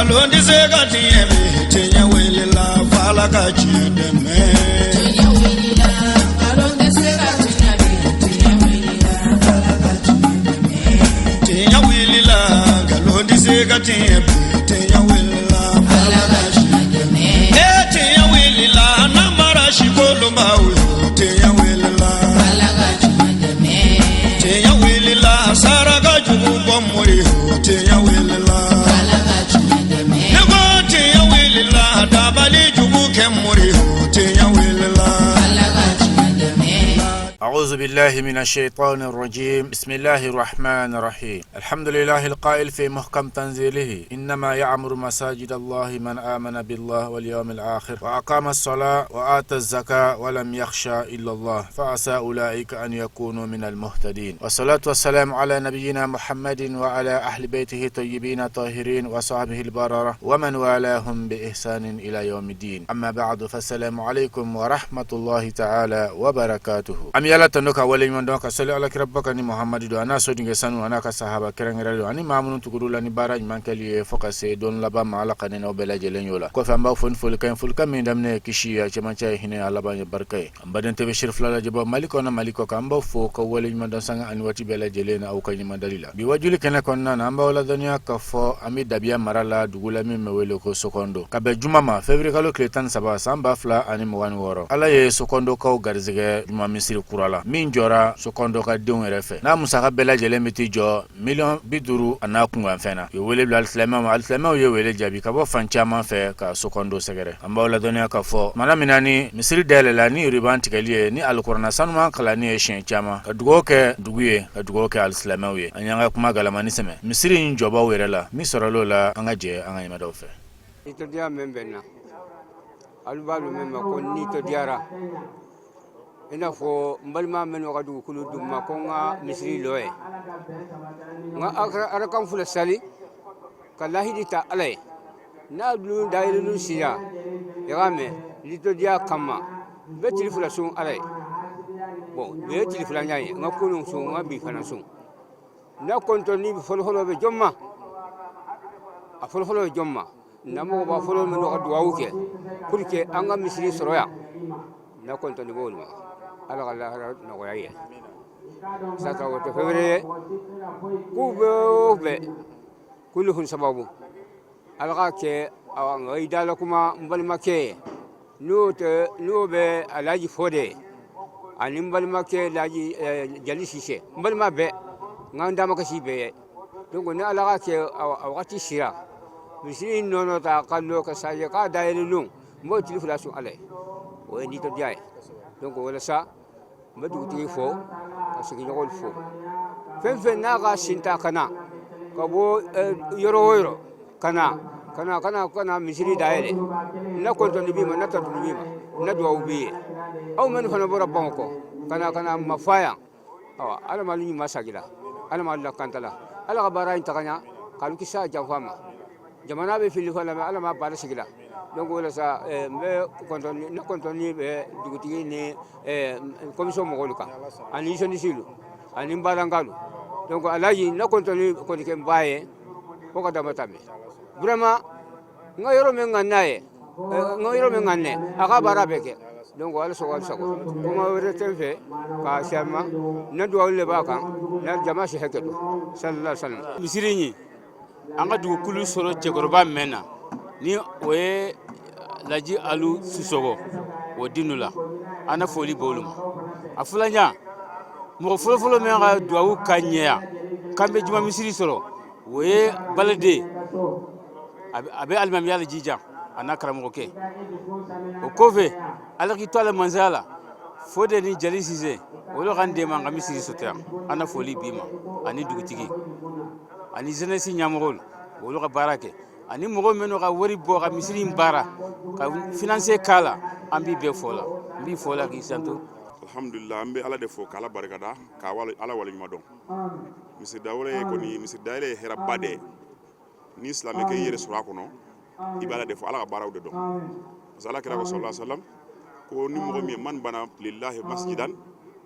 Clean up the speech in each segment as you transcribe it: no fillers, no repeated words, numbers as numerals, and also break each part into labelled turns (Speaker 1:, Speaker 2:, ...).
Speaker 1: Nkalon tɛ se ka tiɲɛ bi, tiɲɛ wulila f'Ala ka tiɲɛ dɛmɛ.
Speaker 2: Tiɲɛ wulila, nkalon tɛ se ka tiɲɛ bi, tiɲɛ wulila, Ala ka tiɲɛ dɛmɛ.
Speaker 1: Tiɲɛ wulila, nkalon tɛ se ka tiɲɛ bi, tiɲɛ wulila
Speaker 2: Ala ka tiɲɛ dɛmɛ.
Speaker 1: E tiɲɛ wulila, namara si kolonbaw yo, tiɲɛ wulila.
Speaker 2: Ala ka tiɲɛ dɛmɛ.
Speaker 1: Tiɲɛ wulila, saraka jugu bɔ mori yo, tiɲɛ wulila.
Speaker 2: Ala ka tiɲɛ dɛmɛ.
Speaker 1: Ne ko tiɲɛ wulila, dabali jugu kɛ mori yo, tiɲɛ wulila.
Speaker 2: Ala ka tiɲɛ dɛmɛ.
Speaker 3: أعوذ بالله من الشيطان الرجيم. بسم الله الرحمن الرحيم. الحمد لله القائل في محكم تنزيله: إنما يعمر مساجد الله من آمن بالله واليوم الآخر وأقام الصلاة وآتى الزكاة ولم يخشى إلا الله، فعسى أولئك أن يكونوا من المهتدين. والصلاة والسلام على نبينا محمد وعلى أهل بيته الطيبين الطاهرين وصحبه البررة ومن والاهم بإحسان إلى يوم الدين. أما بعد، فالسلام عليكم ورحمة الله تعالى وبركاته. An bɛ Ala tanu ka waleɲuman dɔn, ka sali Ala kiraba kan ni Muhamadu don, a n'a sodenkɛ sanu, a n'a ka sahaba kɛrɛnkɛrɛnlen, ani maa minnu tugur'u la ni baara ɲuman kɛli ye fo ka se don laban ma. Ala ka ne n'aw bɛɛ lajɛlen y'o la. Kɔfɛ, an b'aw fo ni folikan ye, folikan min daminɛ ye kisi ye, a cɛmancɛ ye hinɛ, a laban ye barika ye. An baden tɛ bɛ siri fila lajɛbɔ Mali kɔnɔ, Mali kɔ kan, an b'aw fo ka waleɲuman dɔn sanga ani waati bɛɛ lajɛlen na aw ka ɲuman dali la. Bi wajuli kɛnɛ kɔnɔna na, an b'aw ladɔnniya ka fɔ an bɛ Dabiya mara la, dugu la min bɛ wele ko Sokondo, ka bɛn juma ma, février kalo tile 13, san 2026. Ala ye Sokondokaw garisɛgɛ juma misiri kura la min jɔra Sokondo ka denw yɛrɛ fɛ, n'a musaka bɛɛ lajɛlen bɛ t'i jɔ miliyɔn 50 a n'a kunkanfɛn na. U ye wele bila alisilamɛw ma, alisilamɛw ye wele jaabi ka bɔ fan caman fɛ ka Sokondo sɛgɛrɛ. An b'aw ladɔnniya ka fɔ mana min na ni misiri dayɛlɛla ni ruban tigɛli ye, ni alikuranɛ sanuman kalanni ye siɲɛ caman, ka dugawu kɛ dugu ye, ka dugawu kɛ alisilamɛw ye. An y'an ka kuma galamani sɛmɛ misiri in jɔbaw yɛrɛ la min sɔrɔl'o la. An ka jɛ an ka ɲɛmadaw fɛ.
Speaker 4: Nisɔndiya min bɛ n na, alu b'a lɔn min ma ko nisɔndiyara, i n'a fɔ n balima minnu ka dugukolo d'u ma ko n ka misiri lɔ ye, n ka arakan fila sali ka lahidi ta Ala ye n'a dun dayɛlɛlu sira i k'a mɛn nisɔndiya kama, n bɛ tile 2 sun Ala ye. Bon, bi ye tile filanan ye, n ka kunun sun, n ka bi fana sun. N'a kɔntɔn ni fɔlɔfɔlɔ bɛ jɔn ma, a fɔlɔfɔlɔ bɛ jɔn ma, na mɔgɔba fɔlɔ minnu ka duwawu kɛ pour que an ka misiri sɔrɔ yan, n'a kɔntɔn ni b'olu ma. Ala ka lahara nɔgɔya ye. Sasa o tɛ fɛn wɛrɛ ye, k'u bɛɛ o bɛɛ kulluhun sababu. Ala k'a kɛ nka i dala kuma n balimakɛ ye, n'o tɛ n'o bɛ Alaji Fode ani n balimakɛ Laji Jali Sise, n balima bɛɛ, n ka n damakasi bɛɛ ye. Donc ni Ala k'a kɛ a wagati sera, misiri in nɔnɔ ta ka lɔ ka sa ye k'a dayɛlɛ lon, n b'o tile 2 sun Ala ye, o ye nisɔndiya ye. Donc walasa n bɛ dugutigi fo ka sigiɲɔgɔnw fo, fɛn fɛn n'a ka sen ta ka na ka bɔ yɔrɔ o yɔrɔ ka na ka na ka na ka na misiri dayɛlɛ, na kɔntɔn b'i ma, na tantuni b'i ma, na duwawu b'i ye. Aw minnu fana bɔra Bamakɔ ka na ka na mafa yan, awa, Ala ma ɲuman sagila, Ala ma lakantala, Ala ka baara in taga ɲa k'alu kisi a janfa ma. Jamana bɛ fili fana, Ala ma baara sigila. Donc walasa n bɛ kɔntɔn, ne kɔntɔnni bɛ dugutigi ni commission mɔgɔw kan ani jeunesse ani n balankalu. Donc Alaji, ne kɔntɔnni kɔni kɛ n ba ye fo ka dama tɛmɛ. Vraiment, n ka yɔrɔ min ka n'a ye, n ka yɔrɔ min ka nɛ, a ka baara bɛɛ kɛ. Donc ala sago, ala sago, kuma wɛrɛ tɛ n fɛ k'a se a ma. Ne duwawu le b'a kan na jama si hakɛ to sallallahu alaihi wasallam.
Speaker 5: Misiri in, an ka dugukolo sɔrɔ cɛkɔrɔba mɛn na ni o ye Laji Alu Sisɔgɔ, o dinu la, an na foli b'olu ma. A filanan, mɔgɔ fɔlɔfɔlɔ min ka duwawu ka ɲɛ yan k'an bɛ juma misiri sɔrɔ, o ye Balade, a bɛ alimamiya la jija a n'a karamɔgɔkɛ. O kɔfɛ, Ala k'i to a la mansaya la, Fode ni Jali Sise, olu ka n dɛmɛ an ka misiri sɔrɔ yan. An na foli b'i ma ani dugutigi ani jeunesse ɲɛmɔgɔw, olu ka baara kɛ, ani mɔgɔ minnu ka wari bɔ ka misiri in baara ka financer k'a la, an b'i bɛɛ fo la, n b'i fo la k'i santo.
Speaker 6: Alhamdulillah, an bɛ Ala de fo k'Ala barikada, k'a Ala waleɲuman dɔn. Misiri dayɛlɛ ye kɔni, misiri dayɛlɛ ye hɛrɛba de ye. Ni silamɛkɛ y'i yɛrɛ sɔrɔ a kɔnɔ, i bɛ Ala de fo, Ala ka baaraw de dɔn, parce que Ala kira ko sallallahu alaihi wasallam ko ni mɔgɔ min ye man bana lillahi masjidan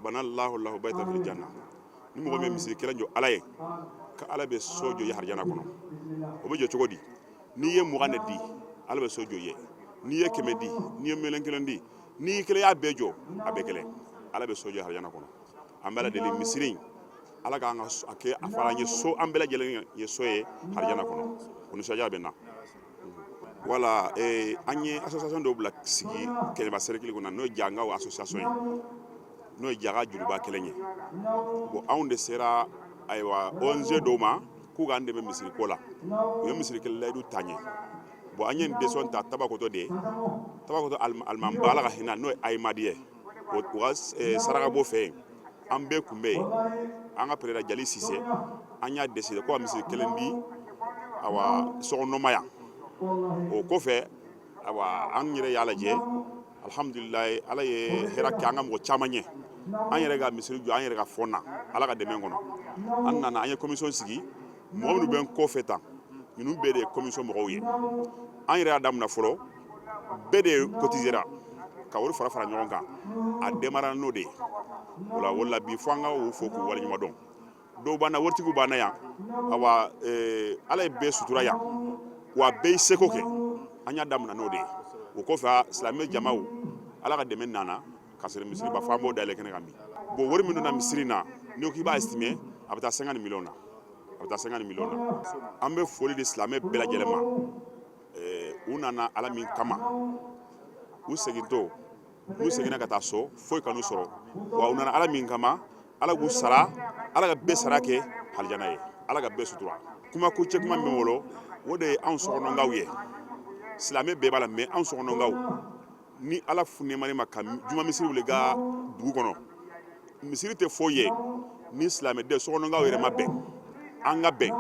Speaker 6: bana Allahu lahu baytan fil janna, ni mɔgɔ min ye misiri kelen jɔ Ala ye, ka Ala bɛ so jɔ i harijana kɔnɔ. O bɛ jɔ cogo di? N'i ye 20 de di, Ala bɛ so jɔ i ye. N'i ye 100 di, n'i ye 1,000,000 di, n'i kelen y'a bɛɛ jɔ, a bɛɛ kelen, Ala bɛ so jɔ arijana kɔnɔ. An bɛ Ala deli misiri in, Ala k'an ka a kɛ a fara an ye so, an bɛɛ lajɛlen ye so ye arijana kɔnɔ. O nisɔndiya bɛ n na. Wala an ye association dɔw bila sigi Kɛɲɛba cercle kɔnɔ, n'o ye Jangaw association ye, n'o ye Jaga Joliba kelen ye. Bon, anw de sera ayiwa ONG dɔw ma k'u k'an dɛmɛ misiri ko la. U ye misiri kelen layidu ta n ye. Bon, an ye nin décision ta Tabakoto de ye, Tabakoto alimamiba, Ala ka hinɛ, n'o ye Ayimadi ye, o ka sarakabɔ fɛ yen, an bɛɛ tun bɛ yen. An ka président Jali Sise, an y'a décidé ko ka misiri kelen di awa sokɔnɔ ma yan. O kɔfɛ, awa, an yɛrɛ y'a lajɛ, alhamdulilayi, Ala ye hɛrɛ kɛ an ka mɔgɔ caman ye. An yɛrɛ ka misiri jɔ an yɛrɛ ka fond na, Ala ka dɛmɛ kɔnɔ. An nana, an ye commission sigi. Mɔgɔ minnu bɛ n kɔfɛ tan, ninnu bɛɛ de ye commission mɔgɔw ye. An yɛrɛ y'a daminɛ fɔlɔ, bɛɛ de cotisera ka wari fara fara ɲɔgɔn kan. A démarra n'o de ye. O la, o la bi, fo an ka o fo k'u waleɲuman dɔn. Dɔw b'an na, waritigiw b'an na yan. Awa, Ala ye bɛɛ sutura yan, wa bɛɛ y'i seko kɛ. An y'a daminɛ n'o de ye. O kɔfɛ, silamɛ jamaw, Ala ka dɛmɛ nana ka sɔrɔ misiri ba fo an b'o dayɛlɛ kɛnɛ kan bi. Bon, wari min donna misiri na, n'i ko k'i b'a estimer, a bɛ taa 50 millions na, a bɛ taa 50 millions na. An bɛ foli di silamɛ bɛɛ lajɛlen ma. U nana Ala min kama, u segintɔ, n'u seginna ka taa so, foyi kan'u sɔrɔ. Wa u nana Ala min kama, Ala k'u sara, Ala ka bɛɛ sara kɛ alijana ye, Ala ka bɛɛ sutura. Kuma ko cɛ kuma min bolo, o de ye anw sokɔnɔkaw ye. Silamɛ bɛɛ b'a la, mais anw sokɔnɔkaw, ni Ala nɛɛmani ma ka juma misiri wuli ka dugu kɔnɔ, misiri tɛ foyi ye ni silamɛden sokɔnɔkaw yɛrɛ ma bɛn. An ka bɛn,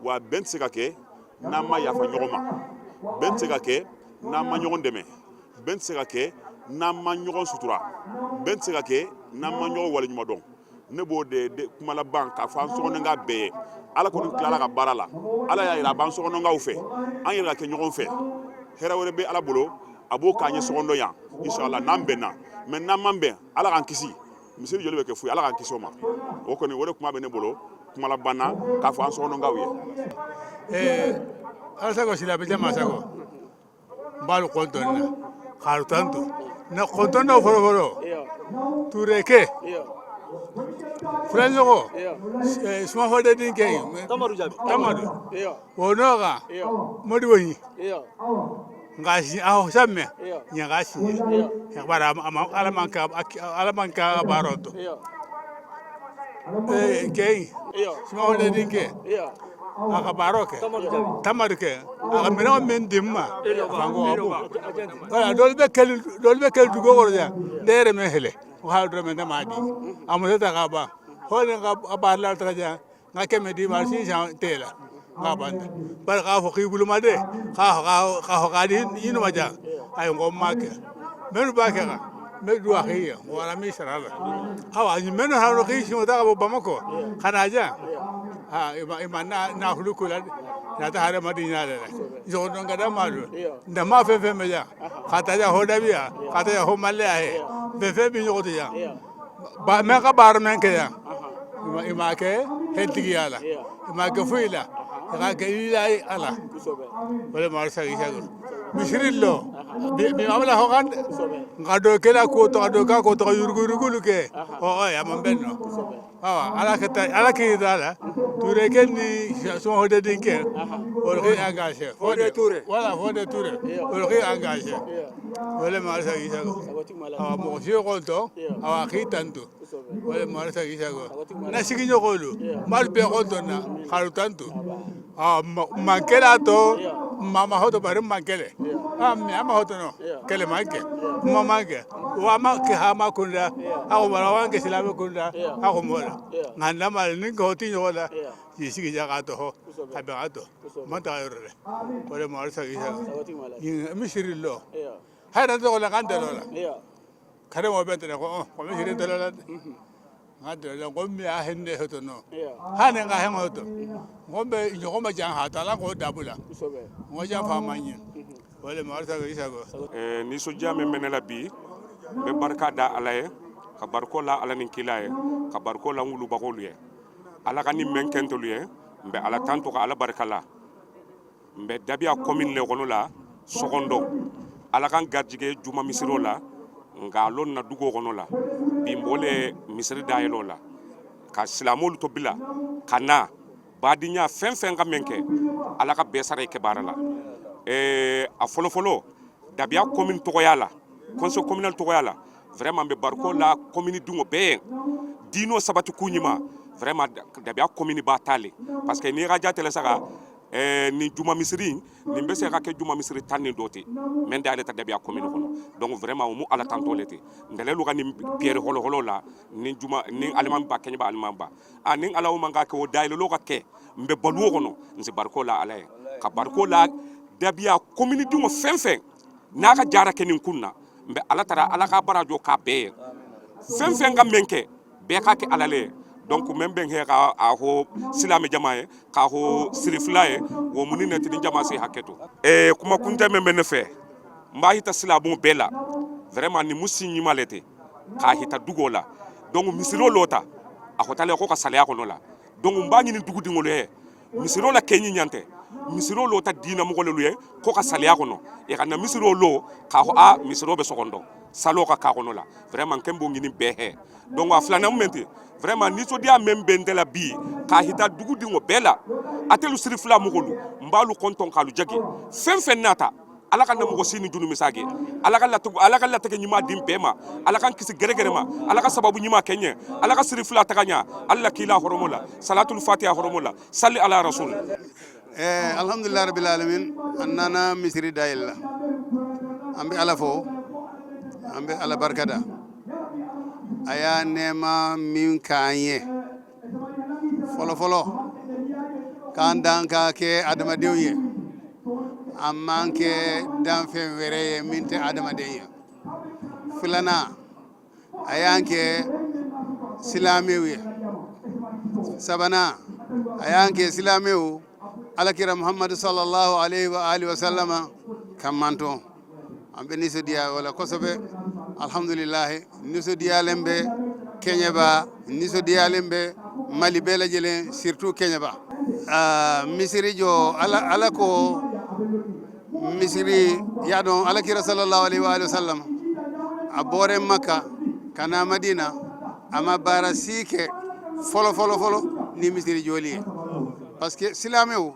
Speaker 6: wa bɛn tɛ se ka kɛ n'an ma yafa ɲɔgɔn ma, bɛn tɛ se ka kɛ n'an ma ɲɔgɔn dɛmɛ, bɛn tɛ se ka kɛ n'an ma ɲɔgɔn sutura, bɛn tɛ se ka kɛ n'an ma ɲɔgɔn waleɲuman dɔn. Ne b'o de kuma laban k'a fɔ an sokɔnɔka bɛɛ ye. Ala kɔni tilala ka baara la, Ala y'a yira a b'an sokɔnɔkaw fɛ, an yɛrɛ ka kɛ ɲɔgɔn fɛ. Hɛrɛ wɛrɛ bɛ Ala bolo, a b'o k'an ye sokɔnɔ yan, inshallah, n'an bɛnna. Mais n'an man bɛn, Ala k'an kisi, misiri joli bɛ kɛ fu ye. Ala k'an kisi o ma. O kɔni, o de kuma bɛ ne bolo kuma laban na k'a fɔ an sokɔnɔkaw ye.
Speaker 7: Ala sago sila bɛ jama sago n b'alu kɔntɔn na k'alu tanto na kɔntɔn dɔ fɔlɔ fɔlɔ Tureke filaɲɔgɔn sumafɔden denkɛ in Tamadu o n'o kan Modibo ɲi nka si aw sammɛ ɲaga si bara Ala man ka Ala man ka baara to kɛ sumafɔden denkɛ a ka baara kɛ Tamadu kɛ a ka minɛnw min di n ma fanko ka bon wala dɔw bɛ kɛli dɔw bɛ kɛli dugu kɔrɔ yan ne yɛrɛ mɛ hɛlɛ o hali dɔrɔmɛ ne m'a di a muso ta ka ban fo ne ka baara la taga jan n ka 100 d'i ma sisan tɛ la n ka ban bari k'a fɔ k'i boloma de k'a fɔ k'a di i ma jan ayi n ko n m'a kɛ minnu b'a kɛ kan n bɛ duwawu k'i ye wala n b'i sara la awa minnu hali k'i siɲɛ ta ka bɔ Bamakɔ ka na jan i ma nafolo ko la na taa hadamadenya la dɛ sɔgɔdɔn ka da ma don dama fɛn fɛn bɛ yan ka taa yan hɔdabiya ka taa yan hɔmaleya ye fɛn fɛn bɛ ɲɔgɔn tɛ yan ba mɛ ka baara mɛn kɛ yan i ma kɛ hɛntigiya la i ma kɛ foyi la i ka kɛ i ala wala ma sa isa misiri lɔ bi amala hogan nka do kela ko to do ka ko to yurugu yurugulu ke o o ya man benno awa ala ka ta ala ki dala Touré ken ni son hode dinke o ki engagé Fodé Touré voilà Fodé Touré o ki engagé wala ma sa isa ko awa mo si ko to awa ki tanto wala ma sa isa ko na sigi nyokolu mal be ko to na haru tanto mankela to mama hoto bari mankele mi ama hoto no kele manke kuma manke wa ma ke ha ma kunda ako mara wa ke silame kunda ako mola nganda mal ni ko ti nyola yi sigi ja ka to ho ka be ka to man ta yore wala ma sa gi sa ni misiri lo hayra to la kan de la kare mo be te ko ko misiri de la nka de la ko mi a henne hoto no ha ne nka hen hoto ko be ɲɔgɔn ma jan ha ta la ko dabula ngo jan fa ma ɲi wala ma sa gi sa ko
Speaker 8: Nisɔndiya min bɛ ne la bi, n bɛ barika da Ala ye, ka bariko la Ala ni kila ye, ka bariko la n wulubagaw ye. Ala ka nin mɛn kɛ ntolu ye, n bɛ Ala tanto ka Ala barika la. N N bɛ Dabiya commune le kɔnɔ la Sɔgɔndɔn. Ala k'an garijɛgɛ juma misiro la, nka a lon na dugu kɔnɔ la bi n b'o le misiri dayɛlɛ la ka silamɛw to bila ka na badinya fɛn fɛn ka min kɛ, Ala ka bɛɛ sara i kɛ baara la. A fɔlɔfɔlɔ, Dabiya commune tɔgɔya la, conseil communal tɔgɔya la, vraiment n bɛ bariko la commune dungo bɛɛ ye diinɛ sabati ku ɲuman. Vraiment, Dabiya commune b'a ta le, parce que n'i ka jatele saga nin juma misiri nin bɛ se ka kɛ juma misiri 10 ni dɔ tɛ mɛ dayɛlɛ ta Dabiya commune kɔnɔ. Donc vraiment, o mu Ala tantɔ le ten ndɛlɛlu ka nin pierre hɔlɔhɔlɔ la ni juma ni alimami ba kɛɲɛba alimami ba a ni Ala man ka kɛ o dayɛlɛlo ka kɛ n bɛ baluwo kɔnɔ. N se bariko la Ala ye ka bariko la Dabiya commune dungo fɛn fɛn n'a ka jara kɛ nin kun na. N bɛ Ala tara, Ala ka bara jɔ k'a bɛɛ ye fɛn fɛn ka mɛn kɛ, bɛɛ ka kɛ Ala le ye. Donc men bɛn kɛ ka a ko silamɛ jama ye k'a ko sirifila ye wo muni ne tini jama se hakɛ to. Kuma kuntɛ men bɛ ne fɛ, n b'a hita silamɛw bɛɛ la. Vraiment, ni musi ɲuman le tɛ k'a hita dugu la. Donc misiro lo ta a ko tale ko ka saliya kɔnɔ la. Donc n b'a ɲini dugudenw ye, misiro la kɛɲi ɲan tɛ misiro lo ta diina mɔgɔ ye ko ka saliya kɔnɔ e ka na misiro lo k'a fɔ a misiro bɛ sɔgɔndɔn salo ka k'a kɔnɔ la. Vraiment, kɛ b'o ɲini bɛɛ hɛ. Donc a filanan min tɛ, vraiment, nisɔndiya min bɛ n tɛ la bi k'a hita dugudenw bɛɛ la, a tɛlu siri fila mɔgɔlu, n b'alu kɔntɔn k'alu jagi fɛn fɛn nata. Ala ka na mɔgɔ si ni junu misage, Ala ka latigɛ, Ala ka latigɛ ɲuman di bɛɛ ma, Ala ka kisi gɛrɛgɛrɛ ma, Ala ka sababu ɲuman kɛ ɲɛ, Ala ka siri fila taga ɲɛ, Ala la kila hɔrɔmo la, salatul fatiha hɔrɔmo la, sali ala rasul.
Speaker 9: Alhamdulillah rabbil alamin. An nana misiri dayɛlɛ la. An bɛ Ala fo, an bɛ Ala barikada a y'a nɛɛma min k'an ye. Fɔlɔ fɔlɔ, k'an dan ka kɛ adamadenw ye, an man kɛ danfɛn wɛrɛ ye min tɛ adamaden ye. Filanan, a y'an kɛ silamɛw ye. Sabanan, a y'an kɛ silamɛw Alakira Muhammadu sallallahu alaihi wa alihi wa sallama ka manton. An bɛ nisɔndiya wala kosɛbɛ. Alhamdulilahi, nisɔndiyalen bɛ Kɛɲɛba, nisɔndiyalen bɛ Mali bɛɛ lajɛlen, surtout Kɛɲɛba. Misiri jɔ, Ala, Ala ko misiri y'a dɔn. Alakira sallallahu alaihi wa alihi wa sallam, a bɔra Maka ka na Madina, a ma baara si kɛ fɔlɔ fɔlɔ fɔlɔ ni misiri jɔli ye, parce que silamɛw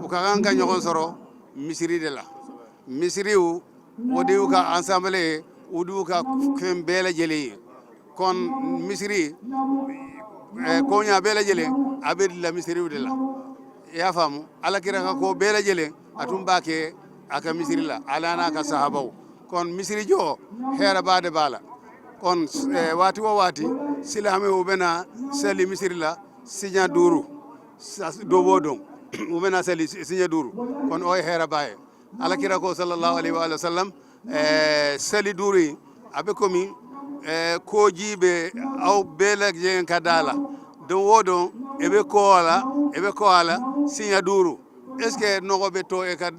Speaker 9: u ka kan ka ɲɔgɔn sɔrɔ misiri de la. Misiriw, o de y'u ka ensemble ye, o de y'u ka fɛn bɛɛ lajɛlen ye. Kon misiri koɲa bɛɛ lajɛlen a bɛ dilan misiriw de la. I y'a faamu? Alakira ka ko bɛɛ lajɛlen, a tun b'a kɛ a ka misiri la, ala n'a ka sahabaw. Kon misiri jɔ, hɛrɛba de b'a la. Kon waati o waati, silamɛw bɛna seli misiri la siɲɛ 5 do b'o don, u bɛna seli siɲɛ 5. Kon o ye hɛrɛba ye. Alakira ko sallallahu alaihi wa sallam, seli 5 in, a bɛ komi koji bɛ aw bɛɛ lajɛlen ka da la. Don o don, e bɛ ko a la, e bɛ ko a la siɲɛ 5. Est ce que nɔgɔ bɛ to e ka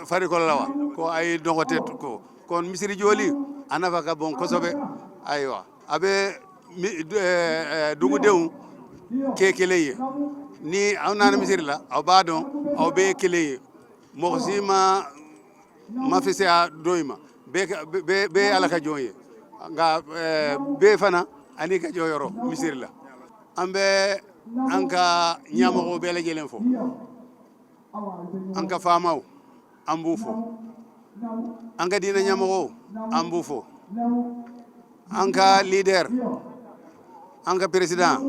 Speaker 9: farikolo la wa? Ko ayi, nɔgɔ tɛ ko. Kon misiri joli, a nafa ka bon kosɛbɛ. Ayiwa, a bɛ dugudenw kɛ kelen ye. Ni aw nana misiri la, aw b'a dɔn aw bɛɛ ye kelen ye. Mɔgɔ si ma fisaya dɔ in ma. Bɛɛ ye Ala ka jɔn ye, nka bɛɛ fana ani ka jɔyɔrɔ misiri la. An bɛ an ka ɲɛmɔgɔw bɛɛ lajɛlen fo, an ka faamaw, an b'u fo, an ka diinɛ ɲɛmɔgɔw, an b'u fo, an ka leader, an ka président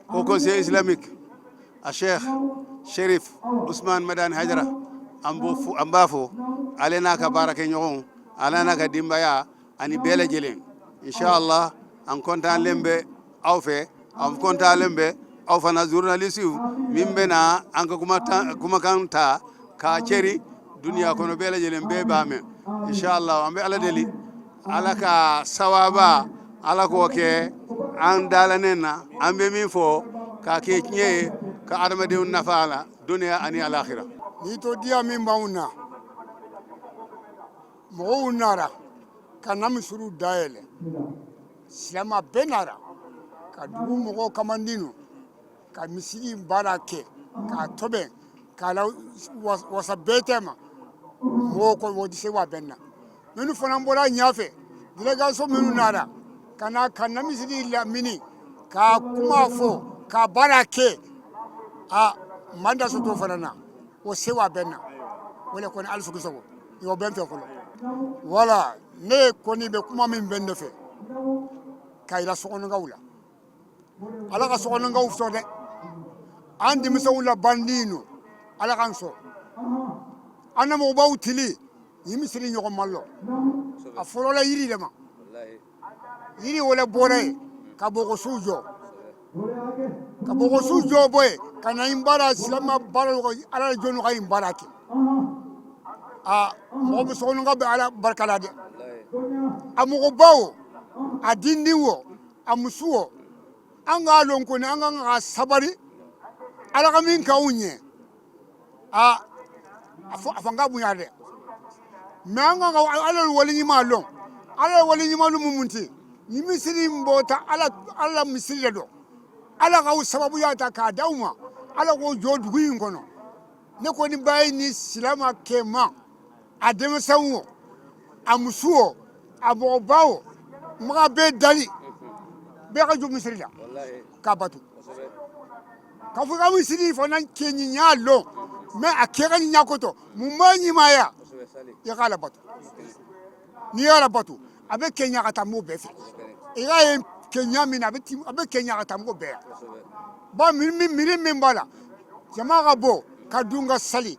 Speaker 9: au Conseil islamique, a Cheikh Sherif Ousmane Madani Hajara, an b'o fo, an b'a fo, ale n'a ka baarakɛɲɔgɔnw, ale n'a ka denbaya ani bɛɛ lajɛlen. Inshallah, an kɔntanlen bɛ aw fɛ, an kɔntanlen bɛ aw fana journaliste min bɛ na an ka kumakan ta k'a cɛri duniya kɔnɔ, bɛɛ lajɛlen bɛɛ b'a mɛn. Inshallah, an bɛ Ala deli, Ala ka sawaba, Ala k'o kɛ an dalanen na, an bɛ min fɔ k'a kɛ tiɲɛ ye, ka adamadenw nafa a la duniya ani alakhira.
Speaker 10: Nisɔndiya min b'anw na, mɔgɔw nara ka na misiriw dayɛlɛ, silama bɛɛ nara ka dugu mɔgɔw kamandinu ka misiri baara kɛ k'a tɔbɛn. K'a la wasa bɛɛ tɛ ma mɔgɔw ko o sewa bɛ n na. Minnu fana bɔra ɲɛfɛ, délégation minnu nana ka na ka na misiri lamini, k'a kuma fɔ, k'a baara kɛ, a man da soto fana na, o sewa bɛ n na. O le kɔni, ali sugu sago o bɛ n fɛ fɔlɔ. Wala ne kɔni bɛ kuma min bɛ ne fɛ k'a yira sokɔnɔkaw la, Ala ka sokɔnɔkaw sɔn dɛ. An denmisɛnw la bandi no, Ala k'an sɔn. An na mɔgɔbaw tili ni misiri ɲɔgɔn ma lɔ. A fɔlɔla yiri de ma, yiri wala bɔra yen ka bɔgɔsu jɔ, ka bɔgɔsu jɔ bɔ yen ka na in baara silama baara, Ala jɔn ka in baara kɛ. A mɔgɔ bɛ sokɔnɔkaw bɛ Ala barika la dɛ. A mɔgɔbaw, a dindin wo, a muso wo, an k'a lɔn kɔni, an kan ka sabari. Ala ka min k'anw ɲɛ, a a fanga bonya dɛ. Mɛ an kan ka Ala wali ɲuman lɔn. Ala wali ɲuman mun ten ni misiri in bɔta Ala, Ala misiri de dɔn. Ala k'aw sababuya ta k'a d'aw ma, Ala k'o jɔ dugu in kɔnɔ. Ne kɔni b'a ye ni silama kɛma, a denmisɛnw wo, a muso wo, a mɔgɔba wo, maga bɛɛ dali, bɛɛ ka jɔ misiri la k'a bato, k'a fɔ ka misiri fana kɛ ɲiɲa lɔn. Mɛ a kɛ ka ɲiɲa kotɔ mun b'a ɲumanya, i k'a labato. N'i y'a labato, a bɛ kɛ ɲa ka taa mɔgɔ bɛɛ fɛ. I k'a ye kɛ ɲa min na, a bɛ kɛ ɲa ka taa mɔgɔ bɛɛ yan. Ba miiri min b'a la, jama ka bɔ ka dun ka sali,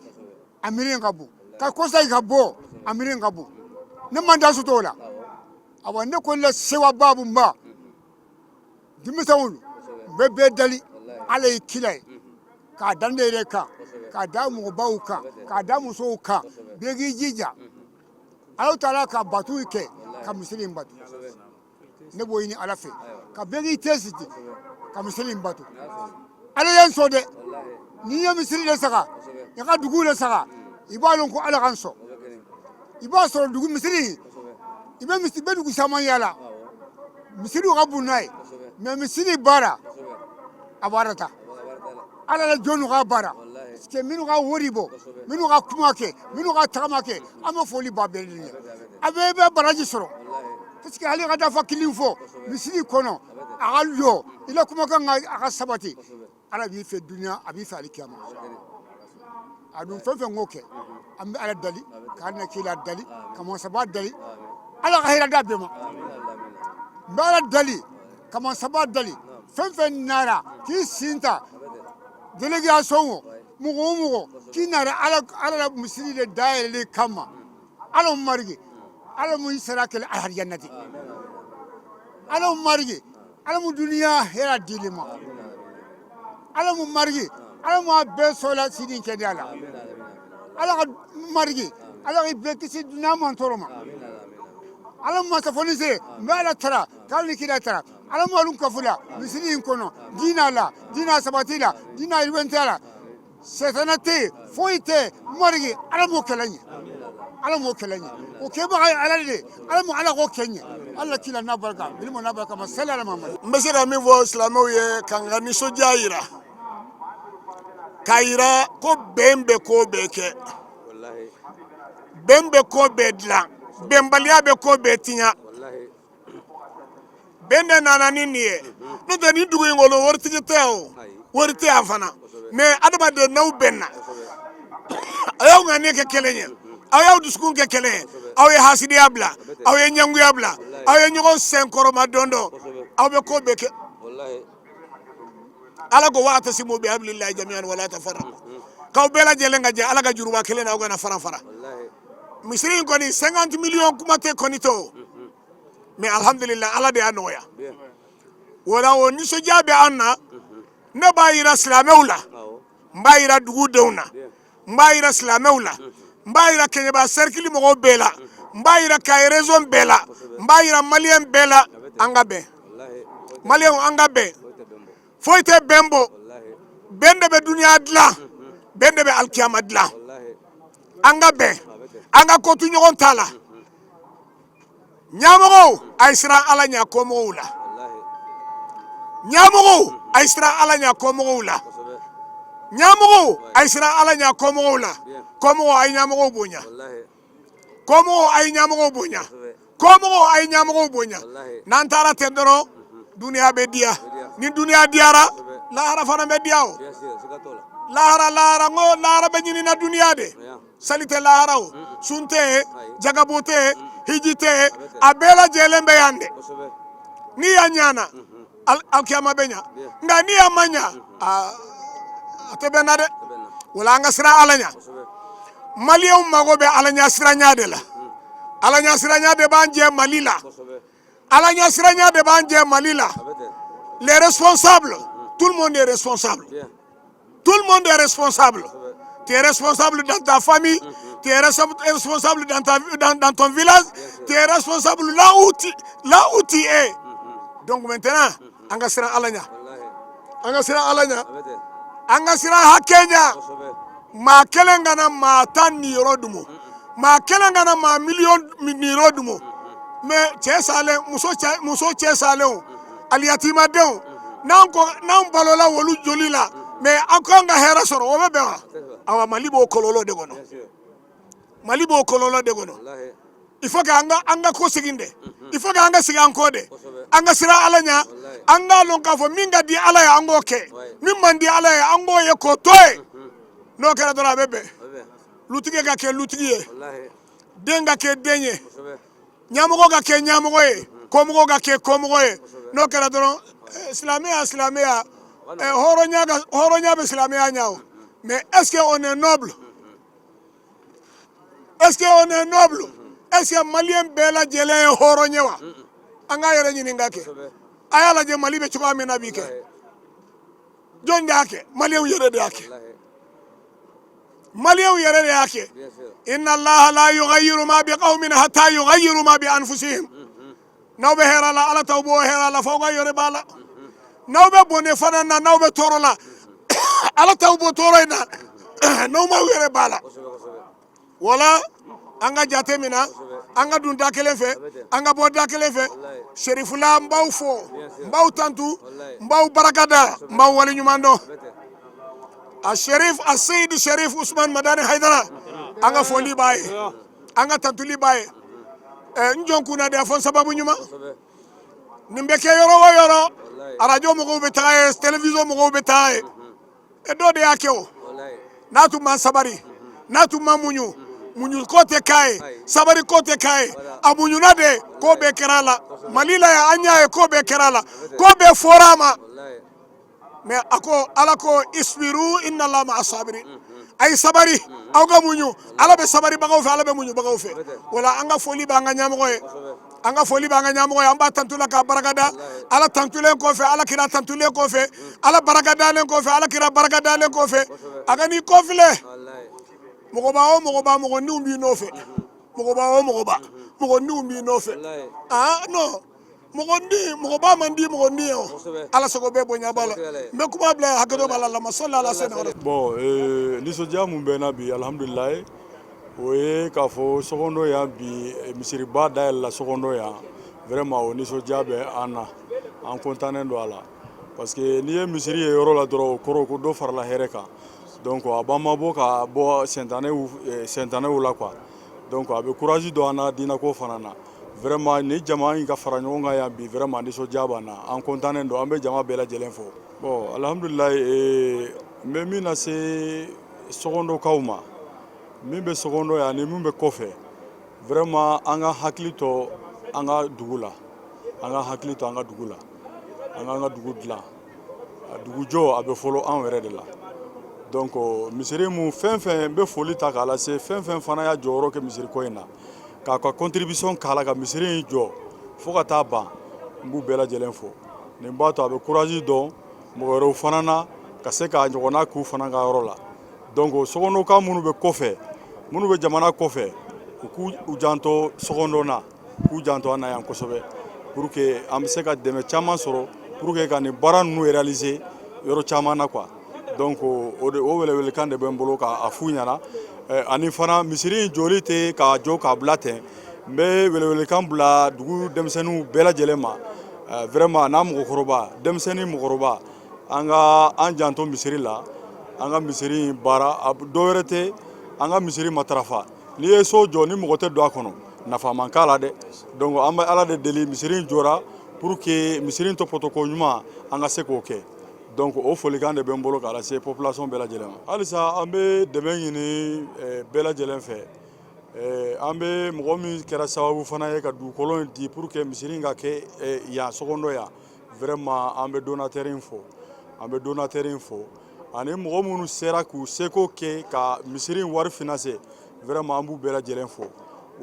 Speaker 10: a miiri ka bon, ka kɔsa ka bɔ, a miiri ka bon. Ne man da sotɔ la. Awa, ne ko la sewa babu ba denmisɛnw n bɛ bɛɛ dali Ala ye kila ye, k'a dan ne yɛrɛ kan, k'a da mɔgɔbaw kan, k'a da musow kan. Bɛɛ k'i jija Ala taala ka batu kɛ, ka misiri in batu. Ne b'o ɲini Ala fɛ, ka bɛɛ k'i tɛ sigi ka misiri in batu. Ala ye n sɔn dɛ. N'i ye misiri de saga, i ka dugu de saga, i b'a dɔn ko Ala ka n sɔn. I b'a sɔrɔ dugu misiri, i bɛ misi bɛ dugu caman yaala, misiriw ka bon n'a ye. Mɛ misiri baara, a baara ta Ala la, jɔnw ka baara parce minnu ka wari bɔ, minnu ka kuma kɛ, minnu ka tagama kɛ, an bɛ foli ba bɛɛ de ye. A bɛɛ bɛ baraji sɔrɔ parce que hali ka dafa kelen fɔ misiri kɔnɔ, a ka jɔ i la kumakan ka a ka sabati, Ala b'i fɛ dunuya, a b'i fɛ alikiyama. A dun fɛn fɛn k'o kɛ, an bɛ Ala dali k'an na kila dali, ka masaba dali, Ala ka hɛrɛ da bɛɛ ma. N bɛ Ala dali ka masaba dali, fɛn fɛn nara k'i sin ta délégation o, mɔgɔ o mɔgɔ k'i nara Ala, Ala la misiri de dayɛlɛli kama, Ala marigi, Ala mu sara kɛlɛ alijannati. Ala marigi, Ala mu duniya hɛrɛ dili ma. Ala mu marigi, Ala mu a bɛɛ sɔla sini kɛnɛya la. Ala ka marigi, Ala ka bɛɛ kisi dunuya man tɔɔrɔ ma. Ala mu masa fɔni se n bɛ Ala tara k'ale ni kira tara. Ala mu alu kafu la misiri in kɔnɔ, diina la, diina sabati la, diina yiriwɛntɛ la, sɛtana tɛ yen, foyi tɛ. Marigi, Ala m'o kɛlɛ ɲɛ, Ala m'o kɛlɛ ɲɛ. O kɛbaga ye Ala de ye. Ala mu, Ala k'o kɛ ɲɛ. Ala kila n'a barika bilimo n'a barika ma sali Ala ma.
Speaker 11: N bɛ se ka min fɔ silamɛw ye, ka n ka nisɔndiya yira, k'a yira ko bɛn bɛ ko bɛɛ kɛ, bɛn bɛ ko bɛɛ dilan, bɛnbaliya bɛ ko bɛɛ tiɲɛ. Bɛn de nana ni nin ye. N'o tɛ, nin dugu in kɔnɔ, waritigi tɛ yan o, wari tɛ yan fana. Mɛ adamaden, n'aw bɛnna, a y'aw ŋaniya kɛ kelen ye, aw y'aw dusukun kɛ kelen ye, aw ye hasidiya bila, aw ye ɲɛngoya bila, aw ye ɲɔgɔn senkɔrɔma dɔn dɔn, aw bɛ ko bɛɛ kɛ. Ala ko wa'tasimu bi hablillahi jami'an wala tafarraqu, k'aw bɛɛ lajɛlen ka jɛ Ala ka juruba kelen na, aw kana fara fara. Misiri in kɔni, 50 millions kuma tɛ kɔni tɛ o. Mais alhamdulillah, Ala de y'a nɔgɔya. O la, o nisɔndiya bɛ an na. Ne b'a yira silamɛw la, n b'a yira dugudenw na, n b'a yira silamɛw la, n b'a yira Kɛɲɛba cercle mɔgɔw bɛɛ la, n b'a yira Kayi région bɛɛ la, n b'a yira maliyɛn bɛɛ la, an ka bɛn. Maliyɛnw, an ka bɛn. Foyi tɛ bɛn bɔ. Bɛn de bɛ duniya dilan, bɛn de bɛ alikiyama dilan. An ka bɛn, an ka ko to ɲɔgɔn ta la. Ɲamɔgɔw, a ye siran Ala ɲɛ kɔmɔgɔw la. Ɲamɔgɔw, a ye siran Ala ɲɛ kɔmɔgɔw la. Ɲamɔgɔw, a ye siran Ala ɲɛ kɔmɔgɔw la. Kɔmɔgɔw, a ye ɲamɔgɔw bonya. Kɔmɔgɔw, a ye ɲamɔgɔw bonya. Kɔmɔgɔw, a ye ɲamɔgɔw bonya. N'an taara ten dɔrɔn, duniya bɛ diya. Ni duniya diyara, lahara fana bɛ diya. O lahara, lahara, n ko lahara bɛ ɲinina duniya de. Sali tɛ lahara, o sun tɛ yen, jagabo tɛ yen, hiji tɛ yen, a bɛɛ lajɛlen bɛ yan de. Ni yan ɲana, alikiyama bɛ ɲa, nka ni yan ma ɲa, a tɛ bɛn na dɛ. Wala an ka siran Ala ɲa. Maliyɛnw mago bɛ Ala ɲɛ siranya de la. Ala ɲɛ siranya de b'an jɛ Mali la. Ala ɲɛ siranya de b'an jɛ Mali la. Les responsables, tout le monde est responsable. Tout le monde est responsable. Tu es responsable dans ta famille, tu es responsable dans ton village, tu es responsable là où tu es. Donc maintenant, an ka siran Ala ɲɛ. An ka siran Ala ɲɛ. An ka siran hakɛ ɲɛ. Maa kelen kana maa 10 niyɔrɔ dumu. Maa kelen kana maa miliyɔn niyɔrɔ dumu. Mais cɛ salen, muso cɛ salen o, aliyatimadenw, n'an ko n'an balola wolu joli la, mais an kan ka hɛrɛ sɔrɔ, o bɛ bɛn wa? Awa, Mali b'o kɔlɔlɔ de kɔnɔ. Mali b'o kɔlɔlɔ de kɔnɔ. Il faut que an ka ko segin dɛ. Il faut que an ka segin an kɔ dɛ. An ka siran Ala ɲɛ. An k'a lɔn k'a fɔ min ka di Ala ye, an k'o kɛ. Min man di Ala ye, an k'o ye k'o to yen. N'o kɛra dɔrɔn, a bɛ bɛn. Lutigi ka kɛ lutigi ye, den ka kɛ den ye, ɲamɔgɔ ka kɛ ɲamɔgɔ ye, kɔmɔgɔ ka kɛ kɔmɔgɔ ye. N'o kɛra dɔrɔn, silamɛya, hɔrɔnya ka hɔrɔnya bɛ silamɛya ɲɛ o. Mais est ce que on est noble? Est ce que on est noble? Est ce que maliyɛn bɛɛ lajɛlen ye hɔrɔn ye wa? An k'a yɛrɛ ɲininka kɛ. A y'a lajɛ Mali bɛ cogoya min na bi kɛ, jɔn de y'a kɛ? Maliyɛnw yɛrɛ de y'a kɛ. Maliyɛnw yɛrɛ de y'a kɛ. Inna Allaha la yughayyiru ma bi qawmin hatta yughayyiru ma bi anfusihim. N'aw bɛ hɛrɛ la, Ala t'aw bɔ hɛrɛ la f'aw ka yɛrɛ b'a la. N'aw bɛ bɔnɛ fana na, n'aw bɛ tɔɔrɔ la, Ala t'aw bɔ tɔɔrɔ in na n'aw m'aw yɛrɛ b'a la. Wala an ka jate min na, an ka dun da kelen fɛ, an ka bɔ da kelen fɛ. Serifula, n b'aw fo, n b'aw tantu, n b'aw barakada, n b'aw waleɲuman dɔn. A Sherif, a Seyidi Sherif Usman Madani Haidara, an ka foli b'a ye, an ka tantuli b'a ye. N jɔn kunna de a fɔ sababu ɲuman nin bɛ kɛ yɔrɔ o yɔrɔ, arajo mɔgɔw bɛ taga ye, télévision mɔgɔw bɛ taga ye. E dɔ de y'a kɛ o. N'a tun ma sabari, n'a tun ma muɲu, muɲu ko tɛ k'a ye, sabari ko tɛ k'a ye. A muɲuna de, ko bɛɛ kɛra a la. Mali la yan, an y'a ye, ko bɛɛ kɛra a la, ko bɛɛ fɔra a ma. Mais a ko, Ala ko isbiru inna Allaha ma'a sabirin. A ye sabari, aw ka muɲu, Ala bɛ sabaribagaw fɛ, Ala bɛ muɲubagaw fɛ. Wala an ka foli b'an ka ɲɛmɔgɔ ye. An ka foli b'an ka ɲɛmɔgɔ ye. An b'a tantu la k'a barakada. Ala tantulen kɔfɛ, Ala kira tantulen kɔfɛ, Ala barakadalen kɔfɛ, Ala kira barakadalen kɔfɛ, a ka n'i kɔfilɛ, mɔgɔba o mɔgɔba, mɔgɔ niw b'i nɔfɛ. Mɔgɔba o mɔgɔba, mɔgɔ niw b'i nɔfɛ. Ah non, mɔgɔ ni mɔgɔba man di mɔgɔ ni ye o. Ala sago bɛɛ bonya b'a la. N bɛ kuma bila hakɛto b'a la. Lama sɔli ala sɛnɛ.
Speaker 12: Bon, nisɔndiya mun bɛ n na bi, alhamdulilayi, o ye k'a fɔ Sɔgɔndɔ yan bi, misiriba dayɛlɛla Sɔgɔndɔ yan. Vraiment, o nisɔndiya bɛ an na, an kɔntannen don a la, parce que n'i ye misiri ye yɔrɔ la dɔrɔn, o kɔrɔ ko dɔ farala hɛrɛ kan. Donc a b'an mabɔ ka bɔ sɛntanɛw la quoi. Donc a bɛ courage don an na diinɛko fana na. Vraiment, ni jama in ka fara ɲɔgɔn kan yan bi, vraiment nisɔndiya b'an na, an kɔntannen don, an bɛ jama bɛɛ lajɛlen fo. Bon, alhamdulilayi, n bɛ min lase Sɔgɔndɔkaw ma, min bɛ Sɔgɔndɔ yan ani min bɛ kɔfɛ, vraiment an ka hakili to an ka dugu la, an ka hakili to an ka dugu la, an k'an ka dugu dilan. A dugujɔ, a bɛ fɔlɔ anw yɛrɛ de la. Donc misiri mun fɛn fɛn n bɛ foli ta k'a lase, fɛn fɛn fana y'a jɔyɔrɔ kɛ misiri ko in na, k'a ka contribution k'a la ka misiri in jɔ fo ka taa ban, n b'u bɛɛ lajɛlen fo. Nin b'a to a bɛ courage dɔn mɔgɔ wɛrɛw fana na ka se k'a ɲɔgɔnna k'u fana ka yɔrɔ la. Donc Sɔgɔndɔka minnu bɛ kɔfɛ, minnu bɛ jamana kɔfɛ, u k'u u janto Sɔgɔndɔ na, k'u janto an na yan kosɛbɛ, pour que an bɛ se ka dɛmɛ caman sɔrɔ pour que ka nin baara ninnu réaliser yɔrɔ caman na quoi. Donc o de o welewelekan de bɛ n bolo k'a f'u ɲɛna. Ani fana, misiri in jɔli tɛ k'a jɔ k'a bila ten. N bɛ welewelekan bila dugu denmisɛnninw bɛɛ lajɛlen ma, vraiment n'a mɔgɔkɔrɔba, denmisɛnnin, mɔgɔkɔrɔba, an ka an janto misiri la. An ka misiri in baara, dɔ wɛrɛ tɛ, an ka misiri matarafa. N'i ye so jɔ ni mɔgɔ tɛ don a kɔnɔ, nafa man k'a la dɛ. Donc an bɛ Ala de deli, misiri in jɔra pour que misiri in tɔpɔtɔko ɲuman, an ka se k'o kɛ. Donc o folikan de bɛ n bolo k'a lase population bɛɛ lajɛlen ma. Halisa an bɛ dɛmɛ ɲini bɛɛ lajɛlen fɛ. An bɛ mɔgɔ min kɛra sababu fana ye ka dugukolo in di pour que misiri in ka kɛ yan Sɔgɔndɔ yan, vraiment an bɛ donateur in fo, an bɛ donateur in fo, ani mɔgɔ minnu sera k'u seko kɛ ka misiri in wari financer, vraiment an b'u bɛɛ lajɛlen fo.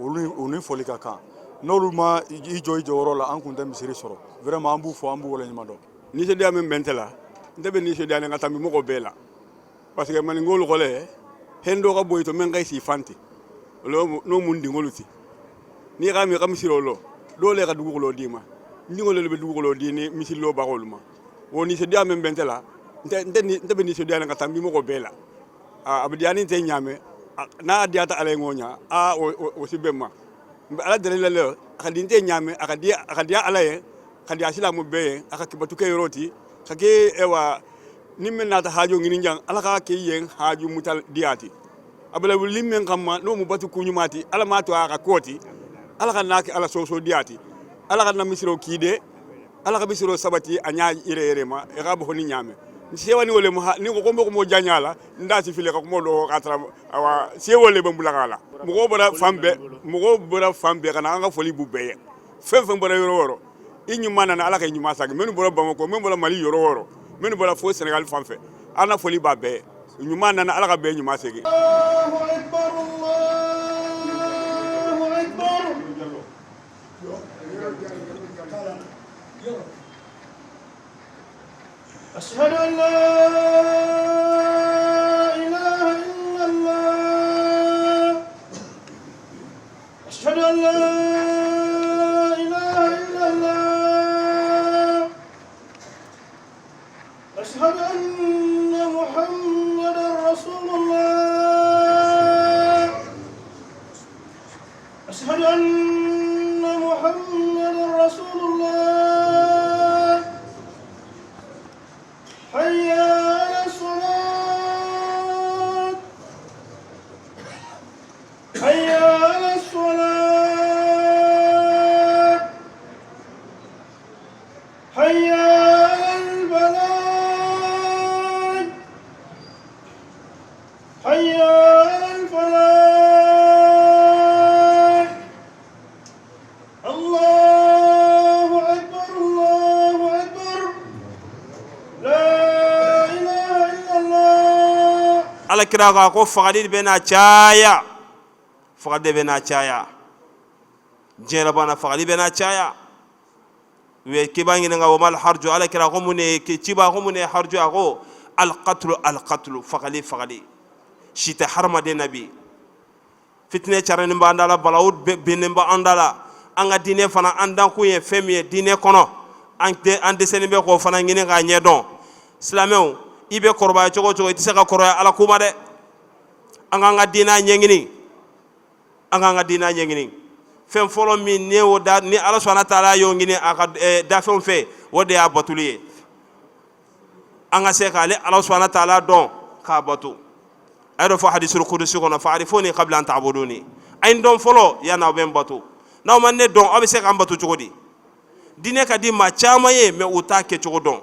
Speaker 12: Olu, u ni foli ka kan. N'olu ma i jɔ i jɔyɔrɔ la, an kun tɛ misiri sɔrɔ. Vraiment an b'u fo, an b'u waleɲuman dɔn.
Speaker 4: Nisɔndiya min bɛ n tɛ la, n tɛ bɛ nisɔndiya ni ka tɛmɛ mɔgɔ bɛɛ la, parce que maninkolu ko le hen dɔ ka bɔ i to men ka si fanti n'o mun dingolu ti. N'i ka mi ka misiro lɔ, dɔw le ka dugukolo d'i ma, ndiŋolu le bɛ dugukolo di ni misiri lɔbagolu ma. O nisɔndiya min bɛ n tɛ la, n tɛ bɛ nisɔndiya ni ka tɛmɛ mɔgɔ bɛɛ la. A bɛ diya ni tɛ ɲaamɛ n'a diyata Ala ye ŋo ɲa a o si bɛn ma. N bɛ Ala deli la le, a ka di n tɛ ɲaamɛ, a ka diya Ala ye, ka diya silamɛ bɛɛ ye, a ka kibatu kɛ yɔrɔ ti ka kɛ. Ewa, ni min nata hajo ŋini jan, Ala ka kɛ yen hajo mutal diyati. A bala wuli min kamma n'o mu batu kuɲuma ti, Ala ma to a ka kooti, Ala ka n'a kɛ Ala soso diyati, Ala ka na misiro kiide, Ala ka misiro sabati a ɲa yɛrɛ yɛrɛ ma. E ka bɔ ni ɲaamɛ sewani wole mo ni ko ko mo janya la nda si file ka ko do ka tara. Awa, sewo le bɛ bula la. Mɔgɔw bɔra fan bɛɛ, mɔgɔw bɔra fan bɛɛ ka na. An ka foli b'u bɛɛ ye. Fɛn fɛn bɔra yɔrɔ o yɔrɔ, i ɲuman nana, Ala ka ɲuman sagin. Minnu bɔra Bamakɔ, minnu bɔra Mali yɔrɔ o yɔrɔ, minnu bɔra fo Senegal fan fɛ, an na foli b'a bɛɛ ye. Ɲuman nana, Ala ka bɛɛ ɲuman segin.
Speaker 1: أشهد أن لا إله إلا الله، أشهد أن لا إله إلا الله، أشهد أن محمدا رسول الله، أشهد أن محمدا رسول الله. حي على الصلاة، حي على الصلاة، حي على الفلاح، حي على الفلاح. الله أكبر، الله أكبر، لا إله إلا الله.
Speaker 13: Ala kira ko, a ko fagali bɛ na caya, fagali de bɛ na caya diɲɛ laban na, fagali bɛ na caya. U ye kiba ɲininka: وما الهرج? Ala kira ko mun de ye ciba, ko mun de ye harju? A ko: القتل، القتل, fagali, fagali. Si tɛ hadamaden na bi. Fitinɛ carinen b'an da la, balawu binnen b'an da la. An ka diinɛ fana, an dankun ye fɛn min ye diinɛ kɔnɔ, an tɛ an dɛsɛlen bɛ k'o fana ɲini k'a ɲɛdɔn. Silamɛw, i bɛ kɔrɔbaya cogo o cogo, i tɛ se ka kɔrɔya Ala ko ma dɛ. An k'an ka diinɛ ɲɛɲini, an k'an ka diinɛ ɲɛɲini. Fɛn fɔlɔ min ni o da ni Ala sɔnna taala y'o ɲini a ka dafɛnw fɛ, o de y'a batuli ye. An ka se k'ale Ala sɔnna taala dɔn k'a bato. A yɛrɛ fɔ hadisul kudusi kɔnɔ: فاعرفوني قبل أن تعبدوني. A ye n dɔn fɔlɔ yanni aw bɛ n bato. N'aw ma ne dɔn, aw bɛ se k'an bato cogo di? Diinɛ ka di maa caman ye, mɛ u t'a kɛcogo dɔn.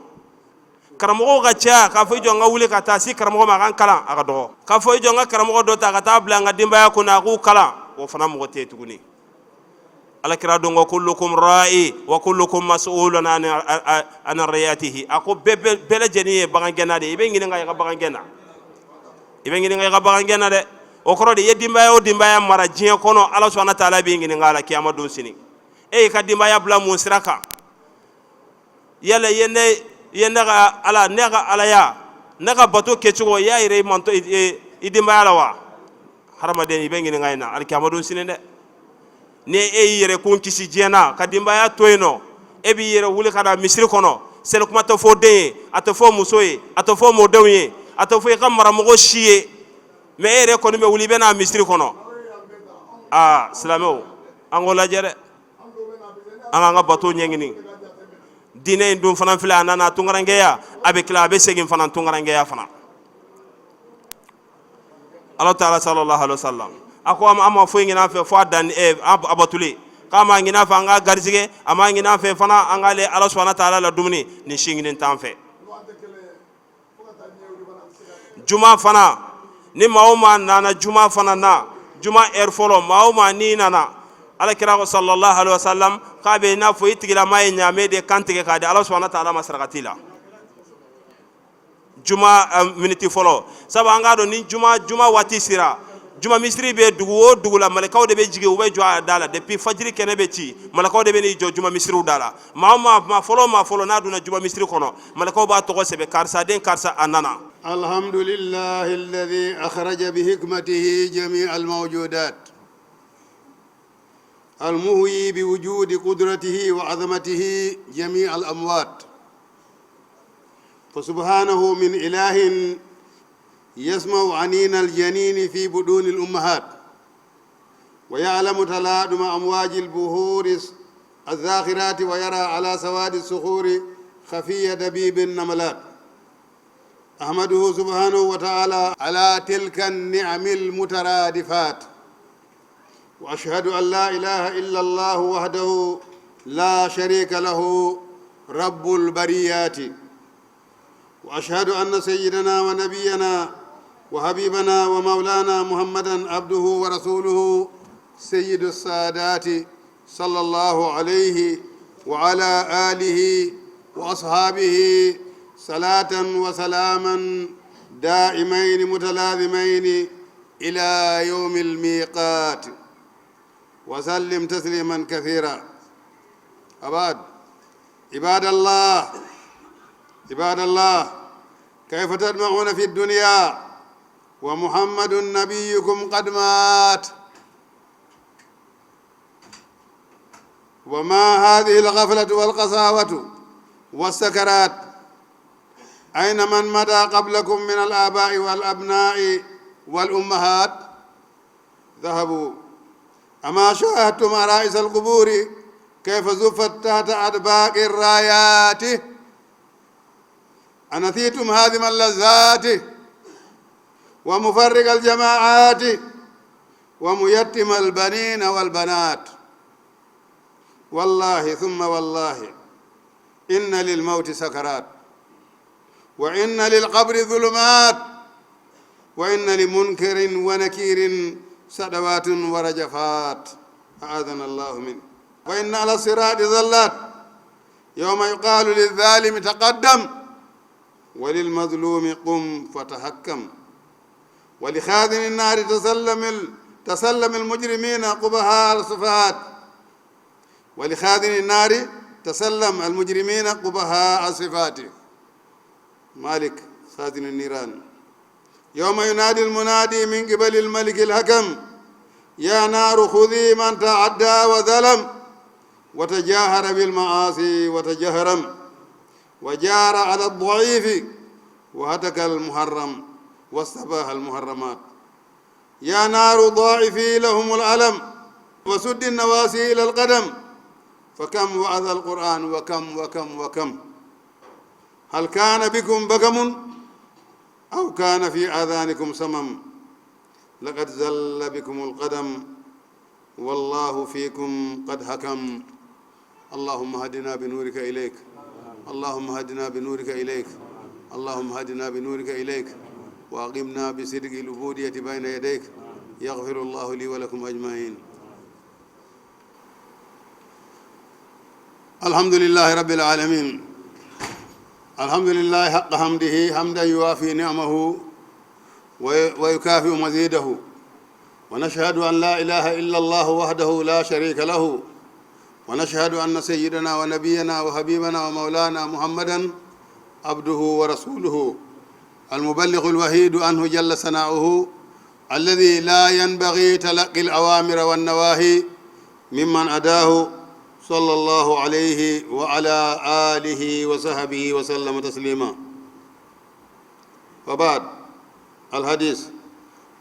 Speaker 13: Karamɔgɔw ka ca. K'a fɔ i jɔ n ka wuli ka taa si karamɔgɔ ma a ka n kalan, a ka dɔgɔ. K'a fɔ i jɔ n ka karamɔgɔ dɔ ta ka taa bila n ka denbaya kunna a k'u kalan, o fana mɔgɔ tɛ yen tuguni. Ala kira don ko: كلكم راع وكلكم مسؤول عن رعيته. A ko bɛɛ lajɛlen ye bagangɛnna de ye. I bɛ ɲininka i ka bagangɛn na, i bɛ ɲininka i ka bagangɛn na dɛ. O kɔrɔ de, i ye denbaya o denbaya mara diɲɛ kɔnɔ, Ala sɔnna taala b'i ɲininka a la kiyama don sini. E y'i ka denbaya bila mun sira kan? Yala i ye ne, i ye ne ka Ala, ne ka Alaya, ne ka bato kɛcogo, i y'a yɛrɛ i mantɔ i denbaya la wa? Hadamaden, i bɛ ɲininka in na alikiyama don sini dɛ. Ni e y'i yɛrɛ kun kisi diɲɛ na ka denbaya to yen nɔ, e b'i yɛrɛ wuli ka na misiri kɔnɔ, seli kuma tɛ fɔ den ye, a tɛ fɔ muso ye, a tɛ fɔ mɔdenw ye, a tɛ fɔ i ka maramɔgɔ si ye, mɛ e yɛrɛ kɔni bɛ wuli i bɛ na misiri kɔnɔ. Aa, silamɛw, an k'o lajɛ dɛ. An k'an ka bato ɲɛɲini. Diinɛ in dun fana filɛ, a nana tunkarankɛya, a bɛ tila a bɛ segin fana tunkarankɛya fana. Ala taala sallallahu alaihi wasallam a ko an ma foyi ɲini an fɛ fo a dan a batuli, k'a ma ɲini an fɛ an ka garisɛgɛ, a ma ɲini an fɛ fana an k'ale Ala subahana taala la dumuni, nin si ɲini t'an fɛ. Juma fana, ni maa o maa nana juma fana na, juma heure fɔlɔ, maa o maa n'i nana, Ala kira ko sallallahu alaihi wasallam k'a bɛ i n'a fɔ i tigilama ye ɲaamɛ de kan tigɛ k'a di Ala subahana taala ma sarakati la, juma miniti fɔlɔ. Sabu an k'a dɔn ni juma waati sera, juma misiri bɛ dugu o dugu la, malakaw de bɛ jigin, u bɛ jɔ a da la depuis fajiri kɛnɛ bɛ ci. Malakaw de bɛ n'i jɔ juma misiriw da la. Maa o maa, maa fɔlɔ o maa fɔlɔ n'a donna juma misiri kɔnɔ, malakaw b'a tɔgɔ sɛbɛn, karisa den karisa, a nana.
Speaker 9: الحمد لله الذي أخرج بحكمته جميع الموجودات، المحيي بوجود قدرته وعظمته جميع الأموات، فسبحانه من إله يسمع عنين الجنين في بدون الأمهات، ويعلم تلاطم أمواج البحور الزاخرات، ويرى على سواد الصخور خفي دبيب النملات. أحمده سبحانه وتعالى على تلك النعم المترادفات، وأشهد أن لا إله إلا الله وحده لا شريك له رب البريات، وأشهد أن سيدنا ونبينا وحبيبنا ومولانا محمدا عبده ورسوله سيد السادات، صلى الله عليه وعلى آله وأصحابه صلاة وسلاما دائمين متلازمين إلى يوم الميقات، وسلم تسليما كثيرا. أباد عباد الله، عباد الله، كيف تدمعون في الدنيا ومحمد نبيكم قد مات؟ وما هذه الغفلة والقساوة والسكرات؟ أين من مضى قبلكم من الآباء والأبناء والأمهات؟ ذهبوا. أما شاهدتم عرائس القبور كيف زفت تحت أدباق الرايات؟ أنسيتم هادم اللذات ومفرق الجماعات وميتم البنين والبنات؟ والله ثم والله إن للموت سكرات، وإن للقبر ظلمات، وإن لمنكر ونكير سدوات ورجفات، أعاذنا الله منه. وإن على الصراط ظلات، يوم يقال للظالم تقدم وللمظلوم قم فتحكم، ولخازن النار تسلم المجرمين قبهاء الصفات، ولخازن النار تسلم المجرمين قبهاء الصفات. مالك خازن النيران. يوم ينادي المنادي من قبل الملك الحكم، يا نار خذي من تعدى وظلم وتجاهر بالمعاصي وتجهرم وجار على الضعيف وهتك المحرم واستباح المحرمات. يا نار ضاعفي لهم الألم وسد النواسي إلى القدم. فكم وعظ القرآن وكم وكم وكم. هل كان بكم بكم أو كان في آذانكم سمم؟ لقد زل بكم القدم والله فيكم قد حكم. اللهم هدنا بنورك إليك، اللهم هدنا بنورك إليك، اللهم هدنا بنورك إليك، وأقمنا بصدق العبودية بين يديك. يغفر الله لي ولكم أجمعين. الحمد لله رب العالمين، الحمد لله حق حمده، حمدا يوافي نعمه ويكافئ مزيده، ونشهد أن لا إله إلا الله وحده لا شريك له، ونشهد أن سيدنا ونبينا وحبيبنا ومولانا محمدا عبده ورسوله المبلغ الوحيد عنه جل ثناؤه، الذي لا ينبغي تلقي الأوامر والنواهي ممن أداه، صلى الله عليه وعلى آله وصحبه وسلم تسليما. وبعد، الحديث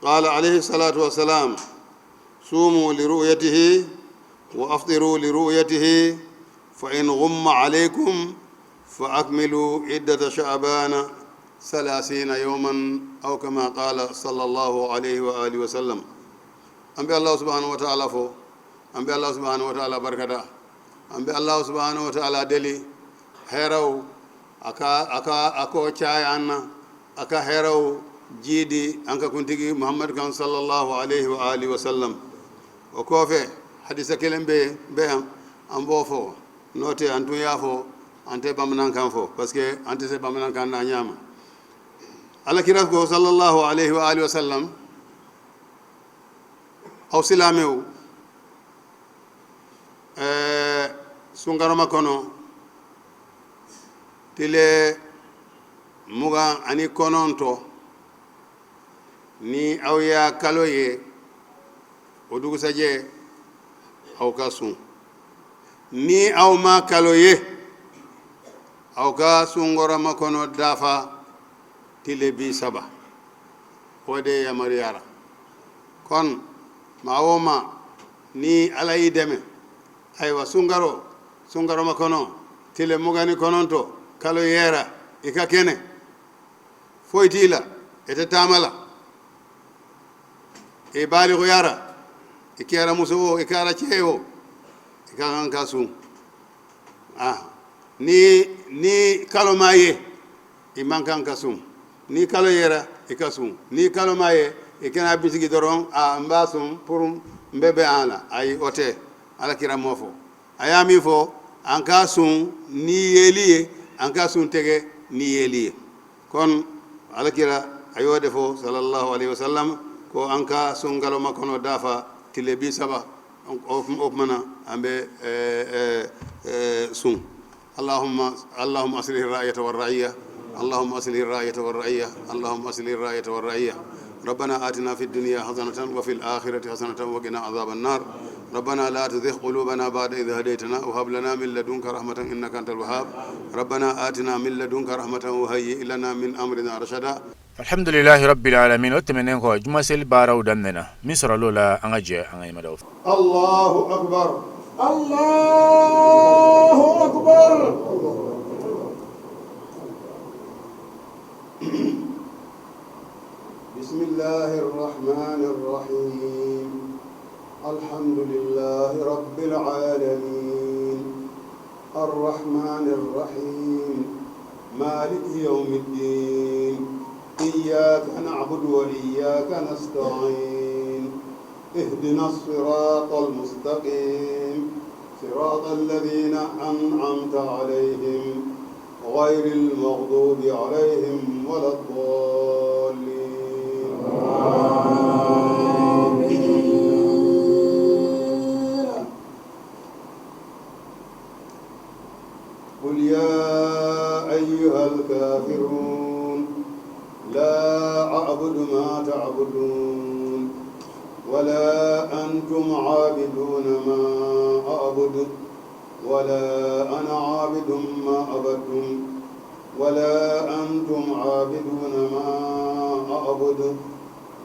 Speaker 9: قال عليه الصلاة والسلام: صوموا لرؤيته وأفطروا لرؤيته، فإن غم عليكم فأكملوا عدة شعبان ثلاثين يوما أو كما قال صلى الله عليه وآله وسلم. أنبي الله سبحانه وتعالى فو، أنبي الله سبحانه وتعالى بركة، أنبي الله سبحانه وتعالى دلي هيرو أكا أكا أكو شاي عنا أكا هيرو جيدي أنك كنتي محمد كان صلى الله عليه وآله وسلم. وكوفي حديث كلم به بهم أنبوفو نوتي أنتو يافو أنت بامنان كان فو بس كي أنت سي بامنان كان نانياما على كيراسكو صلى الله عليه وآله وسلم أو سلاميو سونغارو كونو تيلي muga ani kononto ni aw ya kalo ye o dugusajɛ aw ka sun, ni aw ma kalo ye aw ka sungoroma kono dafa tile 30, o de yamaruyara. Kon maa o maa ni ala y'i dɛmɛ, ayiwa sungaroma kono tile 29 kalo yera i ka kɛnɛ, foyi t'i la, i tɛ taama la, i baliguyara, i kɛra muso o i kɛra cɛ o, i ka kan ka sun. Ni kalo ma ye i man kan ka sun, ni kalo yera i ka sun, ni kalo ma ye i kana bisigi dɔrɔn a n b'a sun pour n bɛ bɛn a la, ayi o tɛ. Ala kira m'o fɔ, a y'a min fɔ an ka sun ni yeli ye, an ka sun tɛgɛ ni yeli ye. Kon ala kira a y'o de fɔ sallallahu alaihi wasallam ko an ka sunkalo makɔnɔ dafa tile 30, o tuma na an bɛ sun. اللهم أصلح الرعية والرعية، اللهم أصلح الرعية والرعية، اللهم أصلح الرعية والرعية. ربنا آتنا في الدنيا حسنة وفي الآخرة حسنة وقنا عذاب النار. ربنا لا تزغ قلوبنا بعد إذ هديتنا وهب لنا من لدنك رحمة إنك أنت الوهاب. ربنا آتنا من لدنك رحمة وهيئ لنا من أمرنا رشدا.
Speaker 3: الحمد لله رب العالمين. O tɛmɛnen kɔ, juma seli baaraw daminɛna min sɔrɔla o la, an ka jɛ an ka ɲɛmadaw fɛ.
Speaker 9: الله أكبر.
Speaker 11: الله أكبر.
Speaker 9: بسم الله الرحمن الرحيم. الحمد لله رب العالمين. الرحمن الرحيم. مالك يوم الدين. إياك نعبد وإياك نستعين. اهدنا الصراط المستقيم. صراط الذين أنعمت عليهم غير المغضوب عليهم ولا الضالين. قل يا أيها الكافرون لا أعبد ما تعبدون ولا أنتم عابدون ما أعبد ولا أنا عابد ما عبدتم ولا أنتم عابدون ما أعبد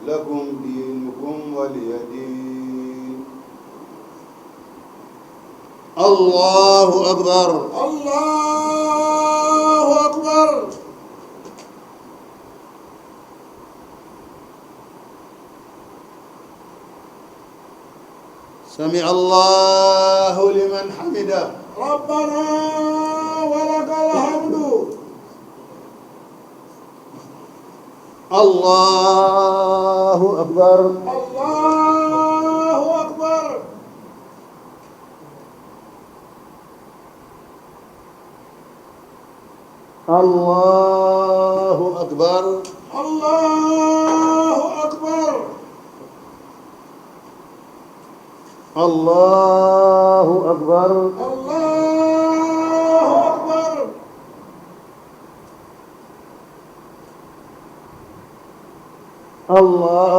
Speaker 9: لكم دينكم ولي دين. الله أكبر.
Speaker 11: الله أكبر.
Speaker 9: سمع الله لمن حمده.
Speaker 11: ربنا ولك الحمد.
Speaker 9: الله أكبر.
Speaker 11: الله أكبر.
Speaker 9: الله أكبر.
Speaker 11: الله أكبر.
Speaker 9: الله أكبر.
Speaker 11: الله أكبر.
Speaker 9: الله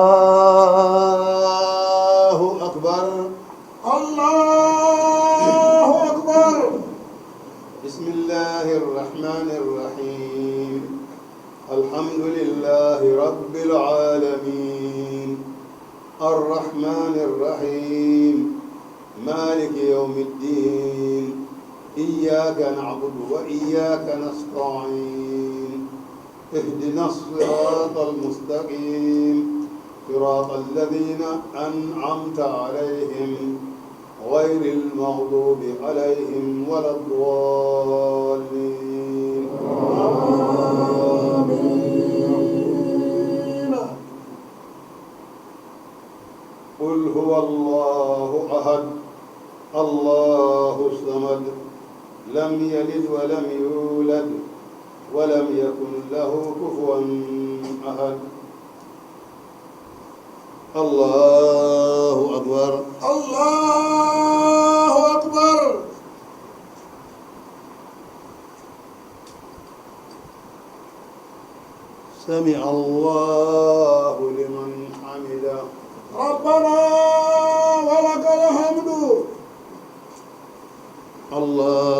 Speaker 9: أكبر.
Speaker 11: الله أكبر.
Speaker 9: بسم الله الرحمن الرحيم. الحمد لله رب العالمين. الرحمن الرحيم. مالك يوم الدين. إياك نعبد وإياك نستعين. اهدنا الصراط المستقيم صراط الذين أنعمت عليهم غير المغضوب عليهم ولا الضالين. آمين. قل هو الله أحد، الله الصمد، لم يلد ولم يولد ولم يكن له كفوا أحد. الله أكبر.
Speaker 11: الله أكبر.
Speaker 9: سمع الله لمن حمده.
Speaker 11: ربنا ولك الحمد.
Speaker 9: الله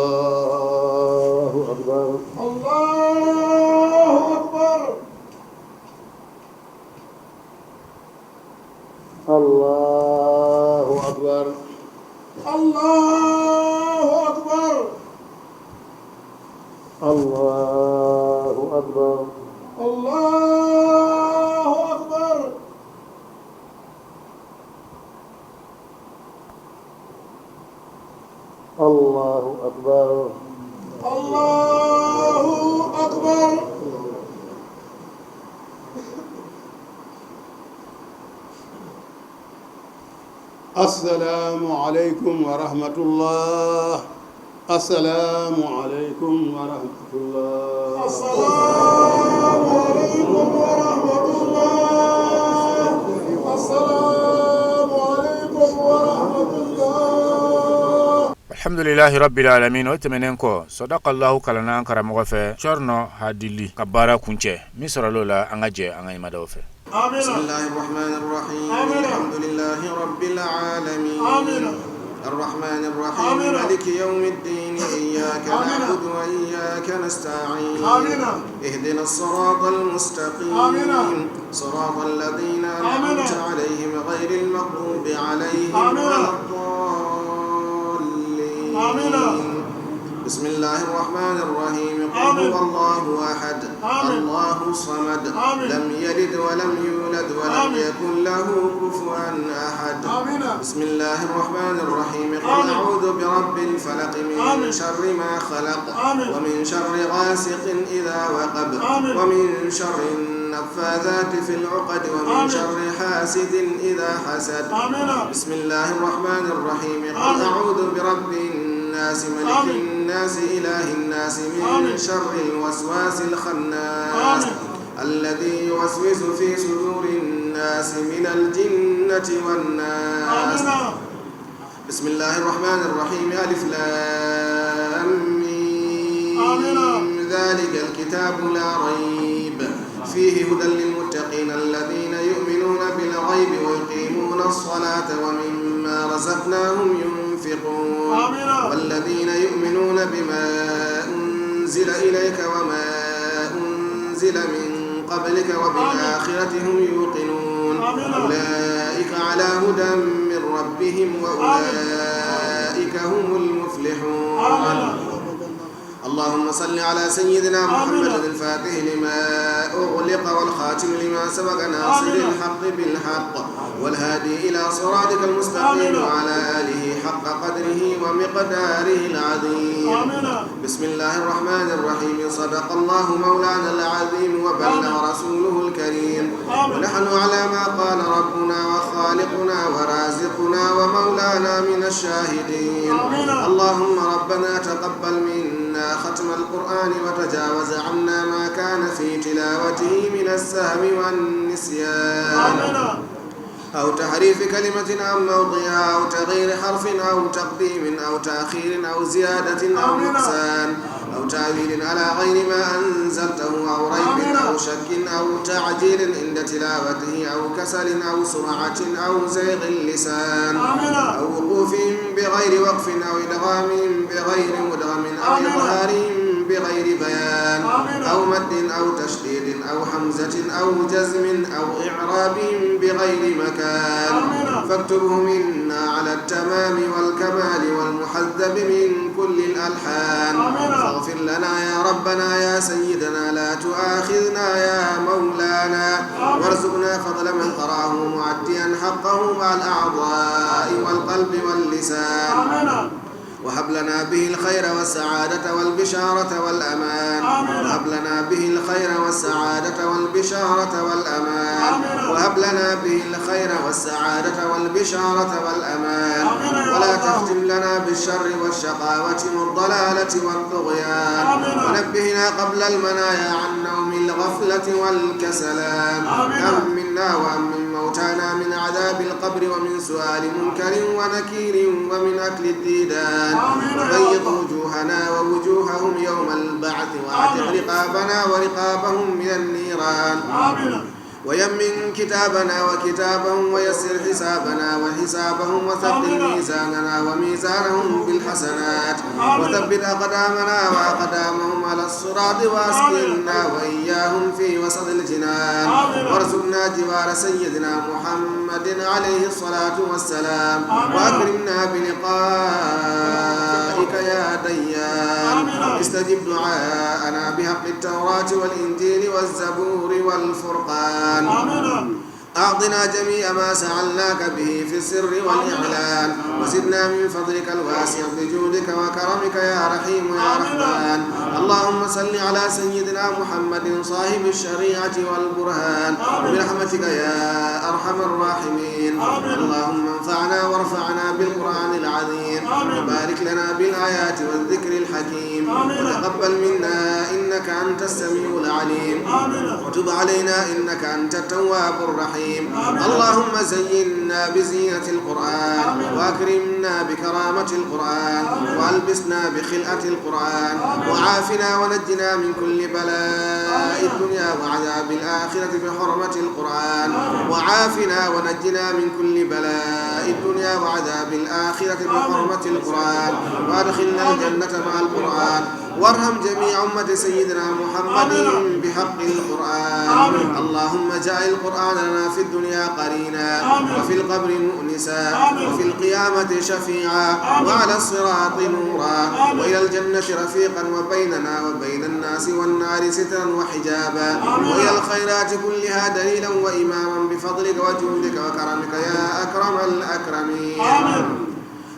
Speaker 9: أكبر.
Speaker 11: الله أكبر.
Speaker 9: الله أكبر.
Speaker 11: الله أكبر.
Speaker 9: الله أكبر.
Speaker 11: الله أكبر.
Speaker 9: الله أكبر.
Speaker 11: الله أكبر.
Speaker 9: السلام عليكم ورحمة الله. السلام عليكم ورحمة الله.
Speaker 11: السلام عليكم ورحمة الله. السلام عليكم ورحمة الله.
Speaker 3: Alhamdulilahi rabbil alamin. O tɛmɛnen kɔ, sadakallahu kalanna an karamɔgɔ fɛ, Cɔrnɔ Hadili ka baara kuncɛ min sɔrɔla o la, an ka jɛ an ka ɲɛmadaw fɛ.
Speaker 13: بسم الله الرحمن الرحيم. الحمد لله رب العالمين، الرحمن الرحيم، مالك يوم الدين، إياك نعبد وإياك نستعين، اهدنا الصراط المستقيم، صراط الذين أنعمت عليهم غير المغضوب عليهم ولا الضالين. بسم الله الرحمن الرحيم. قل هو الله أحد، الله الصمد، لم يلد ولم يولد ولم يكن له كفوا أحد. بسم الله الرحمن الرحيم. قل أعوذ برب الفلق، من شر ما خلق، ومن شر غاسق إذا وقب، ومن شر النفاثات في العقد، ومن شر حاسد إذا حسد. بسم الله الرحمن الرحيم. قل أعوذ برب الناس، ملك الناس، إله الناس، من شر الوسواس الخناس، الذي يوسوس في صدور الناس، من الجنة والناس. بسم الله الرحمن الرحيم. ألف لام ميم، ذلك الكتاب لا ريب فيه، هدى للمتقين، الذين يؤمنون بالغيب ويقيمون الصلاة ومما رزقناهم ينفقون، والذين يؤمنون بما أنزل إليك وما أنزل من قبلك وبالآخرة هم يوقنون، أولئك على هدى من ربهم وأولئك هم المفلحون. اللهم صل على سيدنا محمد الفاتح لما أغلق والخاتم لما سبق، ناصر الحق بالحق، والهادي إلى صراطك المستقيم، وعلى آله حق قدره ومقداره العظيم. بسم الله الرحمن الرحيم. صدق الله مولانا العظيم وبلغ رسوله الكريم، ونحن على ما قال ربنا وخالقنا ورازقنا ومولانا من الشاهدين. اللهم ربنا تقبل منا ختم القرآن وتجاوز عنا ما كان في تلاوته من السهو والنسيان، أو تحريف كلمة عن موضعها، أو تغيير حرف، أو تقديم أو تأخير، أو زيادة أو نقصان، أو تأويل على غير ما أنزلته، أو ريب أو شك، أو تعجيل عند تلاوته، أو كسل أو سرعة، أو زيغ اللسان، أو وقوف بغير وقف، أو إدغام بغير مدغم، أو إظهار
Speaker 14: بغير بيان أو مد أو تشديد أو همزة أو جزم أو إعراب بغير مكان، فاكتبه منا على التمام والكمال والمحذب من كل الألحان. فاغفر لنا يا ربنا يا سيدنا، لا تؤاخذنا يا مولانا، وارزقنا فضل من قرأه معديا حقه مع الأعضاء والقلب واللسان. وهب لنا به الخير والسعادة والبشارة والأمان. وهب لنا به الخير والسعادة والبشارة والأمان. وهب لنا به الخير والسعادة والبشارة والأمان. ولا تختم لنا بالشر والشقاوة والضلالة والطغيان. ونبهنا قبل المنايا عن نوم الغفلة والكسلان. أمنا وأمن موتانا من عذاب القبر ومن سؤال منكر ونكير ومن أكل الديدان. وبيض وجوهنا ووجوههم يوم البعث، وأعتق رقابنا ورقابهم من النيران. ويمن كتابنا وكتابهم، ويسر حسابنا وحسابهم، وثقل ميزاننا وميزانهم بالحسنات، وثبت أقدامنا وأقدامهم على الصراط، وأسكننا وإياهم في وسط الجنان. وارزقنا جوار سيدنا محمد عليه الصلاة والسلام، وأكرمنا بلقائك يا ديان. استجب دعاءنا بحق التوراة والإنجيل والزبور والفرقان. أعطنا جميع ما سألناك به في السر والإعلان، وزدنا من فضلك الواسع بجودك وكرمك يا رحيم يا رحمن. اللهم صل على سيدنا محمد صاحب الشريعة والبرهان، برحمتك يا أرحم الراحمين. اللهم انفعنا وارفعنا بالقرآن العظيم، وبارك لنا بالآيات والذكر الحكيم، وتقبل منا إنك أنت السميع العليم، وتب علينا إنك أنت التواب الرحيم. اللهم زينا بزينة القرآن، وأكرمنا بكرامة القرآن، وألبسنا بخلعة القرآن، وعافنا ونجنا من كل بلاء الدنيا وعذاب الآخرة بحرمة القرآن. وعافنا ونجنا من كل بلاء الدنيا وعذاب الآخرة بحرمة القرآن، وأدخلنا الجنة مع القرآن، وارحم جميع أمة سيدنا محمد بحق القرآن. اللهم اجعل القرآن لنا في الدنيا قرينا، وفي القبر مؤنسا، وفي القيامة شفيعا، وعلى الصراط نورا، وإلى الجنة رفيقا، وبيننا وبين الناس والنار سترا وحجابا، وإلى الخيرات كلها دليلا وإماما، بفضلك وجودك وكرمك يا أكرم الأكرمين.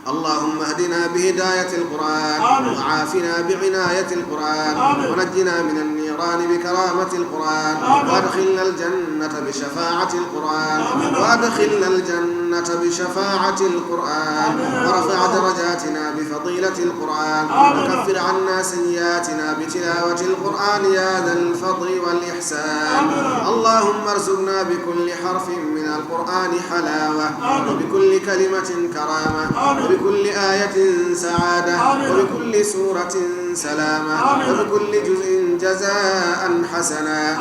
Speaker 14: اللهم اهدنا بهداية القرآن، وعافنا بعناية القرآن، ونجنا من النيران بكرامة القرآن، وادخلنا الجنة بشفاعة القرآن، وادخلنا الجنة بشفاعة القرآن، ورفع درجاتنا بفضيلة القرآن، وكفر عنا سيئاتنا بتلاوة القرآن يا ذا الفضل والإحسان. اللهم ارزقنا بكل حرف من القرآن حلاوة، وبكل كلمة كرامة، وبكل آية سعادة، وبكل سورة سلامة، وبكل جزء جزاء حسنا.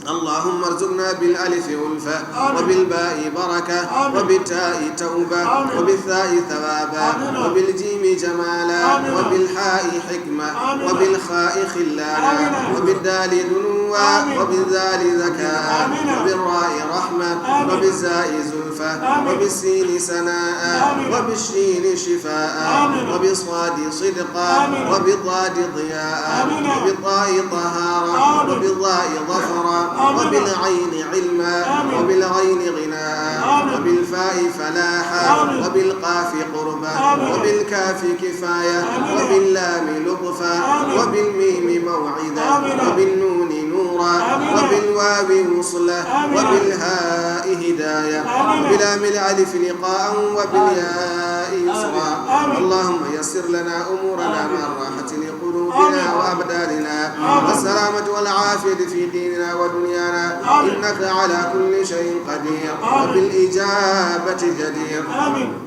Speaker 14: اللهم ارزقنا بالألف ألفة، وبالباء بركة، وبالتاء توبة، وبالثاء ثوابا، وبالجيم جمالا، وبالحاء حكمة، وبالخاء خلانا، وبالدال دنوا، وبالذال ذكاء، وبالراء رحمة، وبالزاء زلفة، وبالسين سناء، وبالشين شفاء، وبالصاد صدقا، وبالضاد ضياء، وبالطاء طهارة، وبالضاء ظفرا، وبالعين علما، وبالغين غناء، وبالفاء فلاحا، وبالقاف قربا، وبالكاف كفاية، وباللام لطفا، وبالميم موعدا، وبالنون نورا، وبالواو وصلا، وبالهاء هداية، وبلام الألف لقاء، وبالياء يسرا. اللهم يسر لنا أمورنا مع الراحة لقلوبنا وأبداننا، والسلامة والعافية في ديننا ودنيانا، إنك على كل شيء قدير وبالإجابة جدير.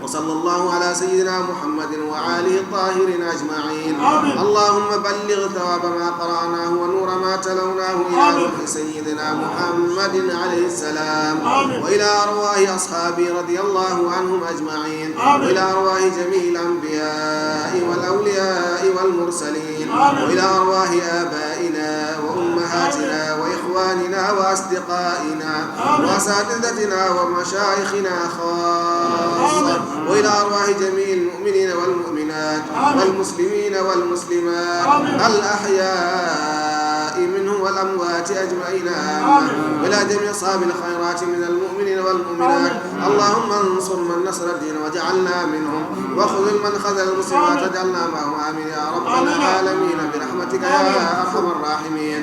Speaker 14: وصلى الله على سيدنا محمد وآله الطاهرين أجمعين. اللهم بلغ ثواب ما قرأناه ونور ما تلوناه إلى روح سيدنا محمد عليه السلام، وإلى أرواح أصحابه رضي الله عنهم أجمعين، وإلى أرواح جميع الأنبياء والأولياء والمرسلين، وإلى أرواح آبائنا وأمهاتنا وإخواننا وأصدقائنا وأساتذتنا ومشايخنا خاصة، وإلى أرواح جميع المؤمنين والمؤمنات والمسلمين والمسلمات الأحياء منهم والأموات أجمعين. آمين. وإلى جميع أصحاب الخيرات من المؤمنين والمؤمنات. اللهم انصر من نصر الدين وجعلنا منهم، وخذل من خذل المسلمين وجعلنا معهم. آمين يا رب العالمين برحمتك يا أرحم الراحمين.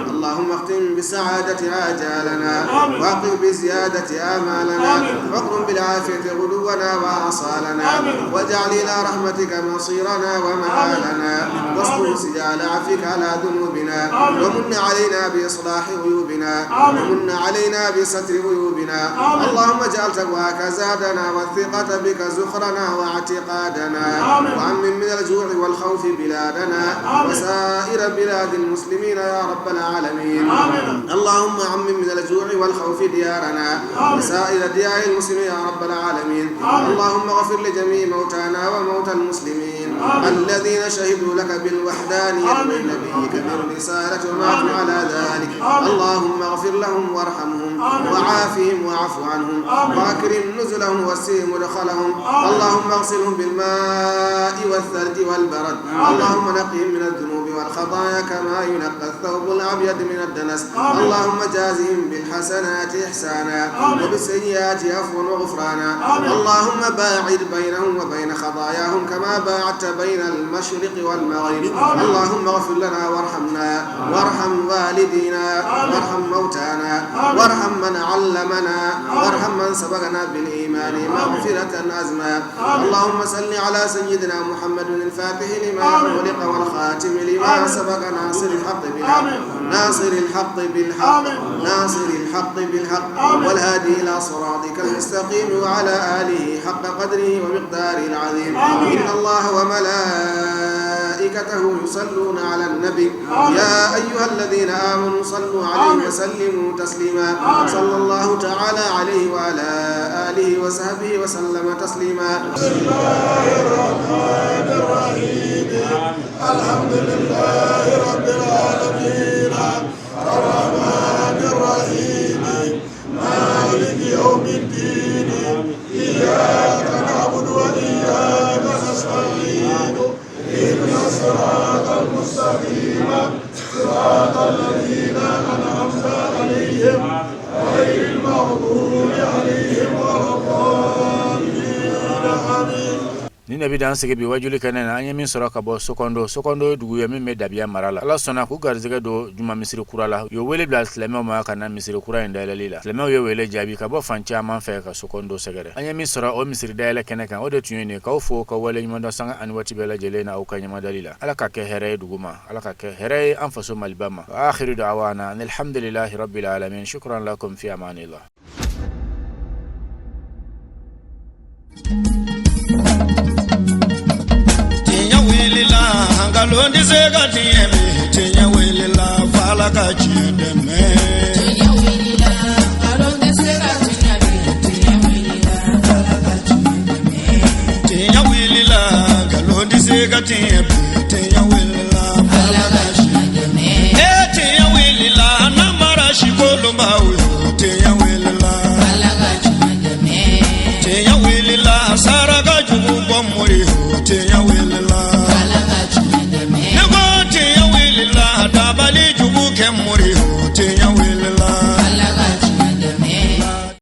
Speaker 14: اللهم اختم بالسعادة آجالنا، واقف بزيادة آمالنا، واقرم بالعافية غدونا وآصالنا، واجعل إلى رحمتك مصيرنا ومآلنا، واستر سجال عفوك على ذنوبنا، ومن علينا بإصلاح عيوبنا، ومن علينا بستر عيوبنا. اللهم اجعل تقواك زادنا، والثقة بك زخرنا واعتقادنا، وعمم من الجوع والخوف بلادنا وسائر بلاد المسلمين يا رب العالمين. اللهم عمم من الجوع والخوف ديارنا وسائر ديار المسلمين يا رب العالمين. اللهم اغفر لجميع موتانا وموتى المسلمين الذين شهدوا لك بالوحدانية وبنبيك بالرسالة وماتوا على ذلك. اللهم اغفر لهم وارحمهم وعافهم واعف عنهم وأكرم نزلهم وسع مدخلهم. اللهم اغسلهم بالماء والثلج والبرد. اللهم نقهم من الذنوب والخطايا كما ينقى الثوب الأبيض من الدنس. اللهم جازهم بالحسنات إحسانا وبالسيئات عفوا وغفرانا. اللهم باعد بينهم وبين خطاياهم كما باعدت بين المشرق والمغرب. اللهم اغفر لنا وارحمنا، وارحم والدينا، وارحم موتانا، وارحم من علمنا، وارحم من سبقنا بالإيمان مغفرة أزما. اللهم صل على سيدنا محمد الفاتح لما أغلق والخاتم لما سبق، ناصر الحق بالحق، ناصر الحق بالحق، ناصر الحق بالحق، والهادي إلى صراطك المستقيم وعلى آله حق قدره ومقداره العظيم. إن الله وملائكته يصلون على النبي يا أيها الذين آمنوا صلوا عليه وسلموا تسليما. صلى الله تعالى عليه وعلى آله وصحبه وسلم تسليما.
Speaker 15: بسم الله الرحمن الرحيم. الحمد لله رب العالمين الرحمن الرحيم مالك يوم الدين إياك نعبد وإياك نستعين اهدنا الصراط المستقيم صراط الذين أنعمت عليهم غير المغضوب عليهم ولا الضالين. آمين.
Speaker 3: Ni ne bɛ dan sigi bi wajuli kɛnɛ na, an ye min sɔrɔ ka bɔ Sokondo. Sokondo ye dugu ye min bɛ Dabiya mara la. Ala sɔnna k'u garisɛgɛ don juma misiri kura la. U ye wele bila silamɛw ma ka na misiri kura in dayɛlɛli la. Silamɛw ye wele jaabi ka bɔ fan caman fɛ ka Sokondo sɛgɛrɛ. An ye min sɔrɔ o misiri dayɛlɛ kɛnɛ kan, o de tun ye nin. K'aw fo ka wale ɲuman dɔn sanga ani waati bɛɛ lajɛlen na aw ka ɲɛmadali la. Ala ka kɛ hɛrɛ ye dugu ma, Ala ka kɛ hɛrɛ ye an faso Maliba ma. Wa akhiru da'wana alhamdulillahi rabbil alamin. Shukran lakum fi amanillah.
Speaker 1: Tiɲɛ wulila, nkalon tɛ se ka tiɲɛ bi. Tiɲɛ wulila, f'Ala ka tiɲɛ dɛmɛ.
Speaker 2: Tiɲɛ wulila, nkalon tɛ se ka tiɲɛ bi. Tiɲɛ wulila, f'Ala ka tiɲɛ dɛmɛ.
Speaker 1: Tiɲɛ wulila, nkalon tɛ se ka tiɲɛ bi. Tiɲɛ wulila, f'Ala ka tiɲɛ dɛmɛ. Ee tiɲɛ wulila, namara sikolonbaw yo. Tiɲɛ wulila,
Speaker 2: Ala ka tiɲɛ dɛmɛ.
Speaker 1: Tiɲɛ wulila, saraka jugu bɔ mori yo. Tiɲɛ wulila.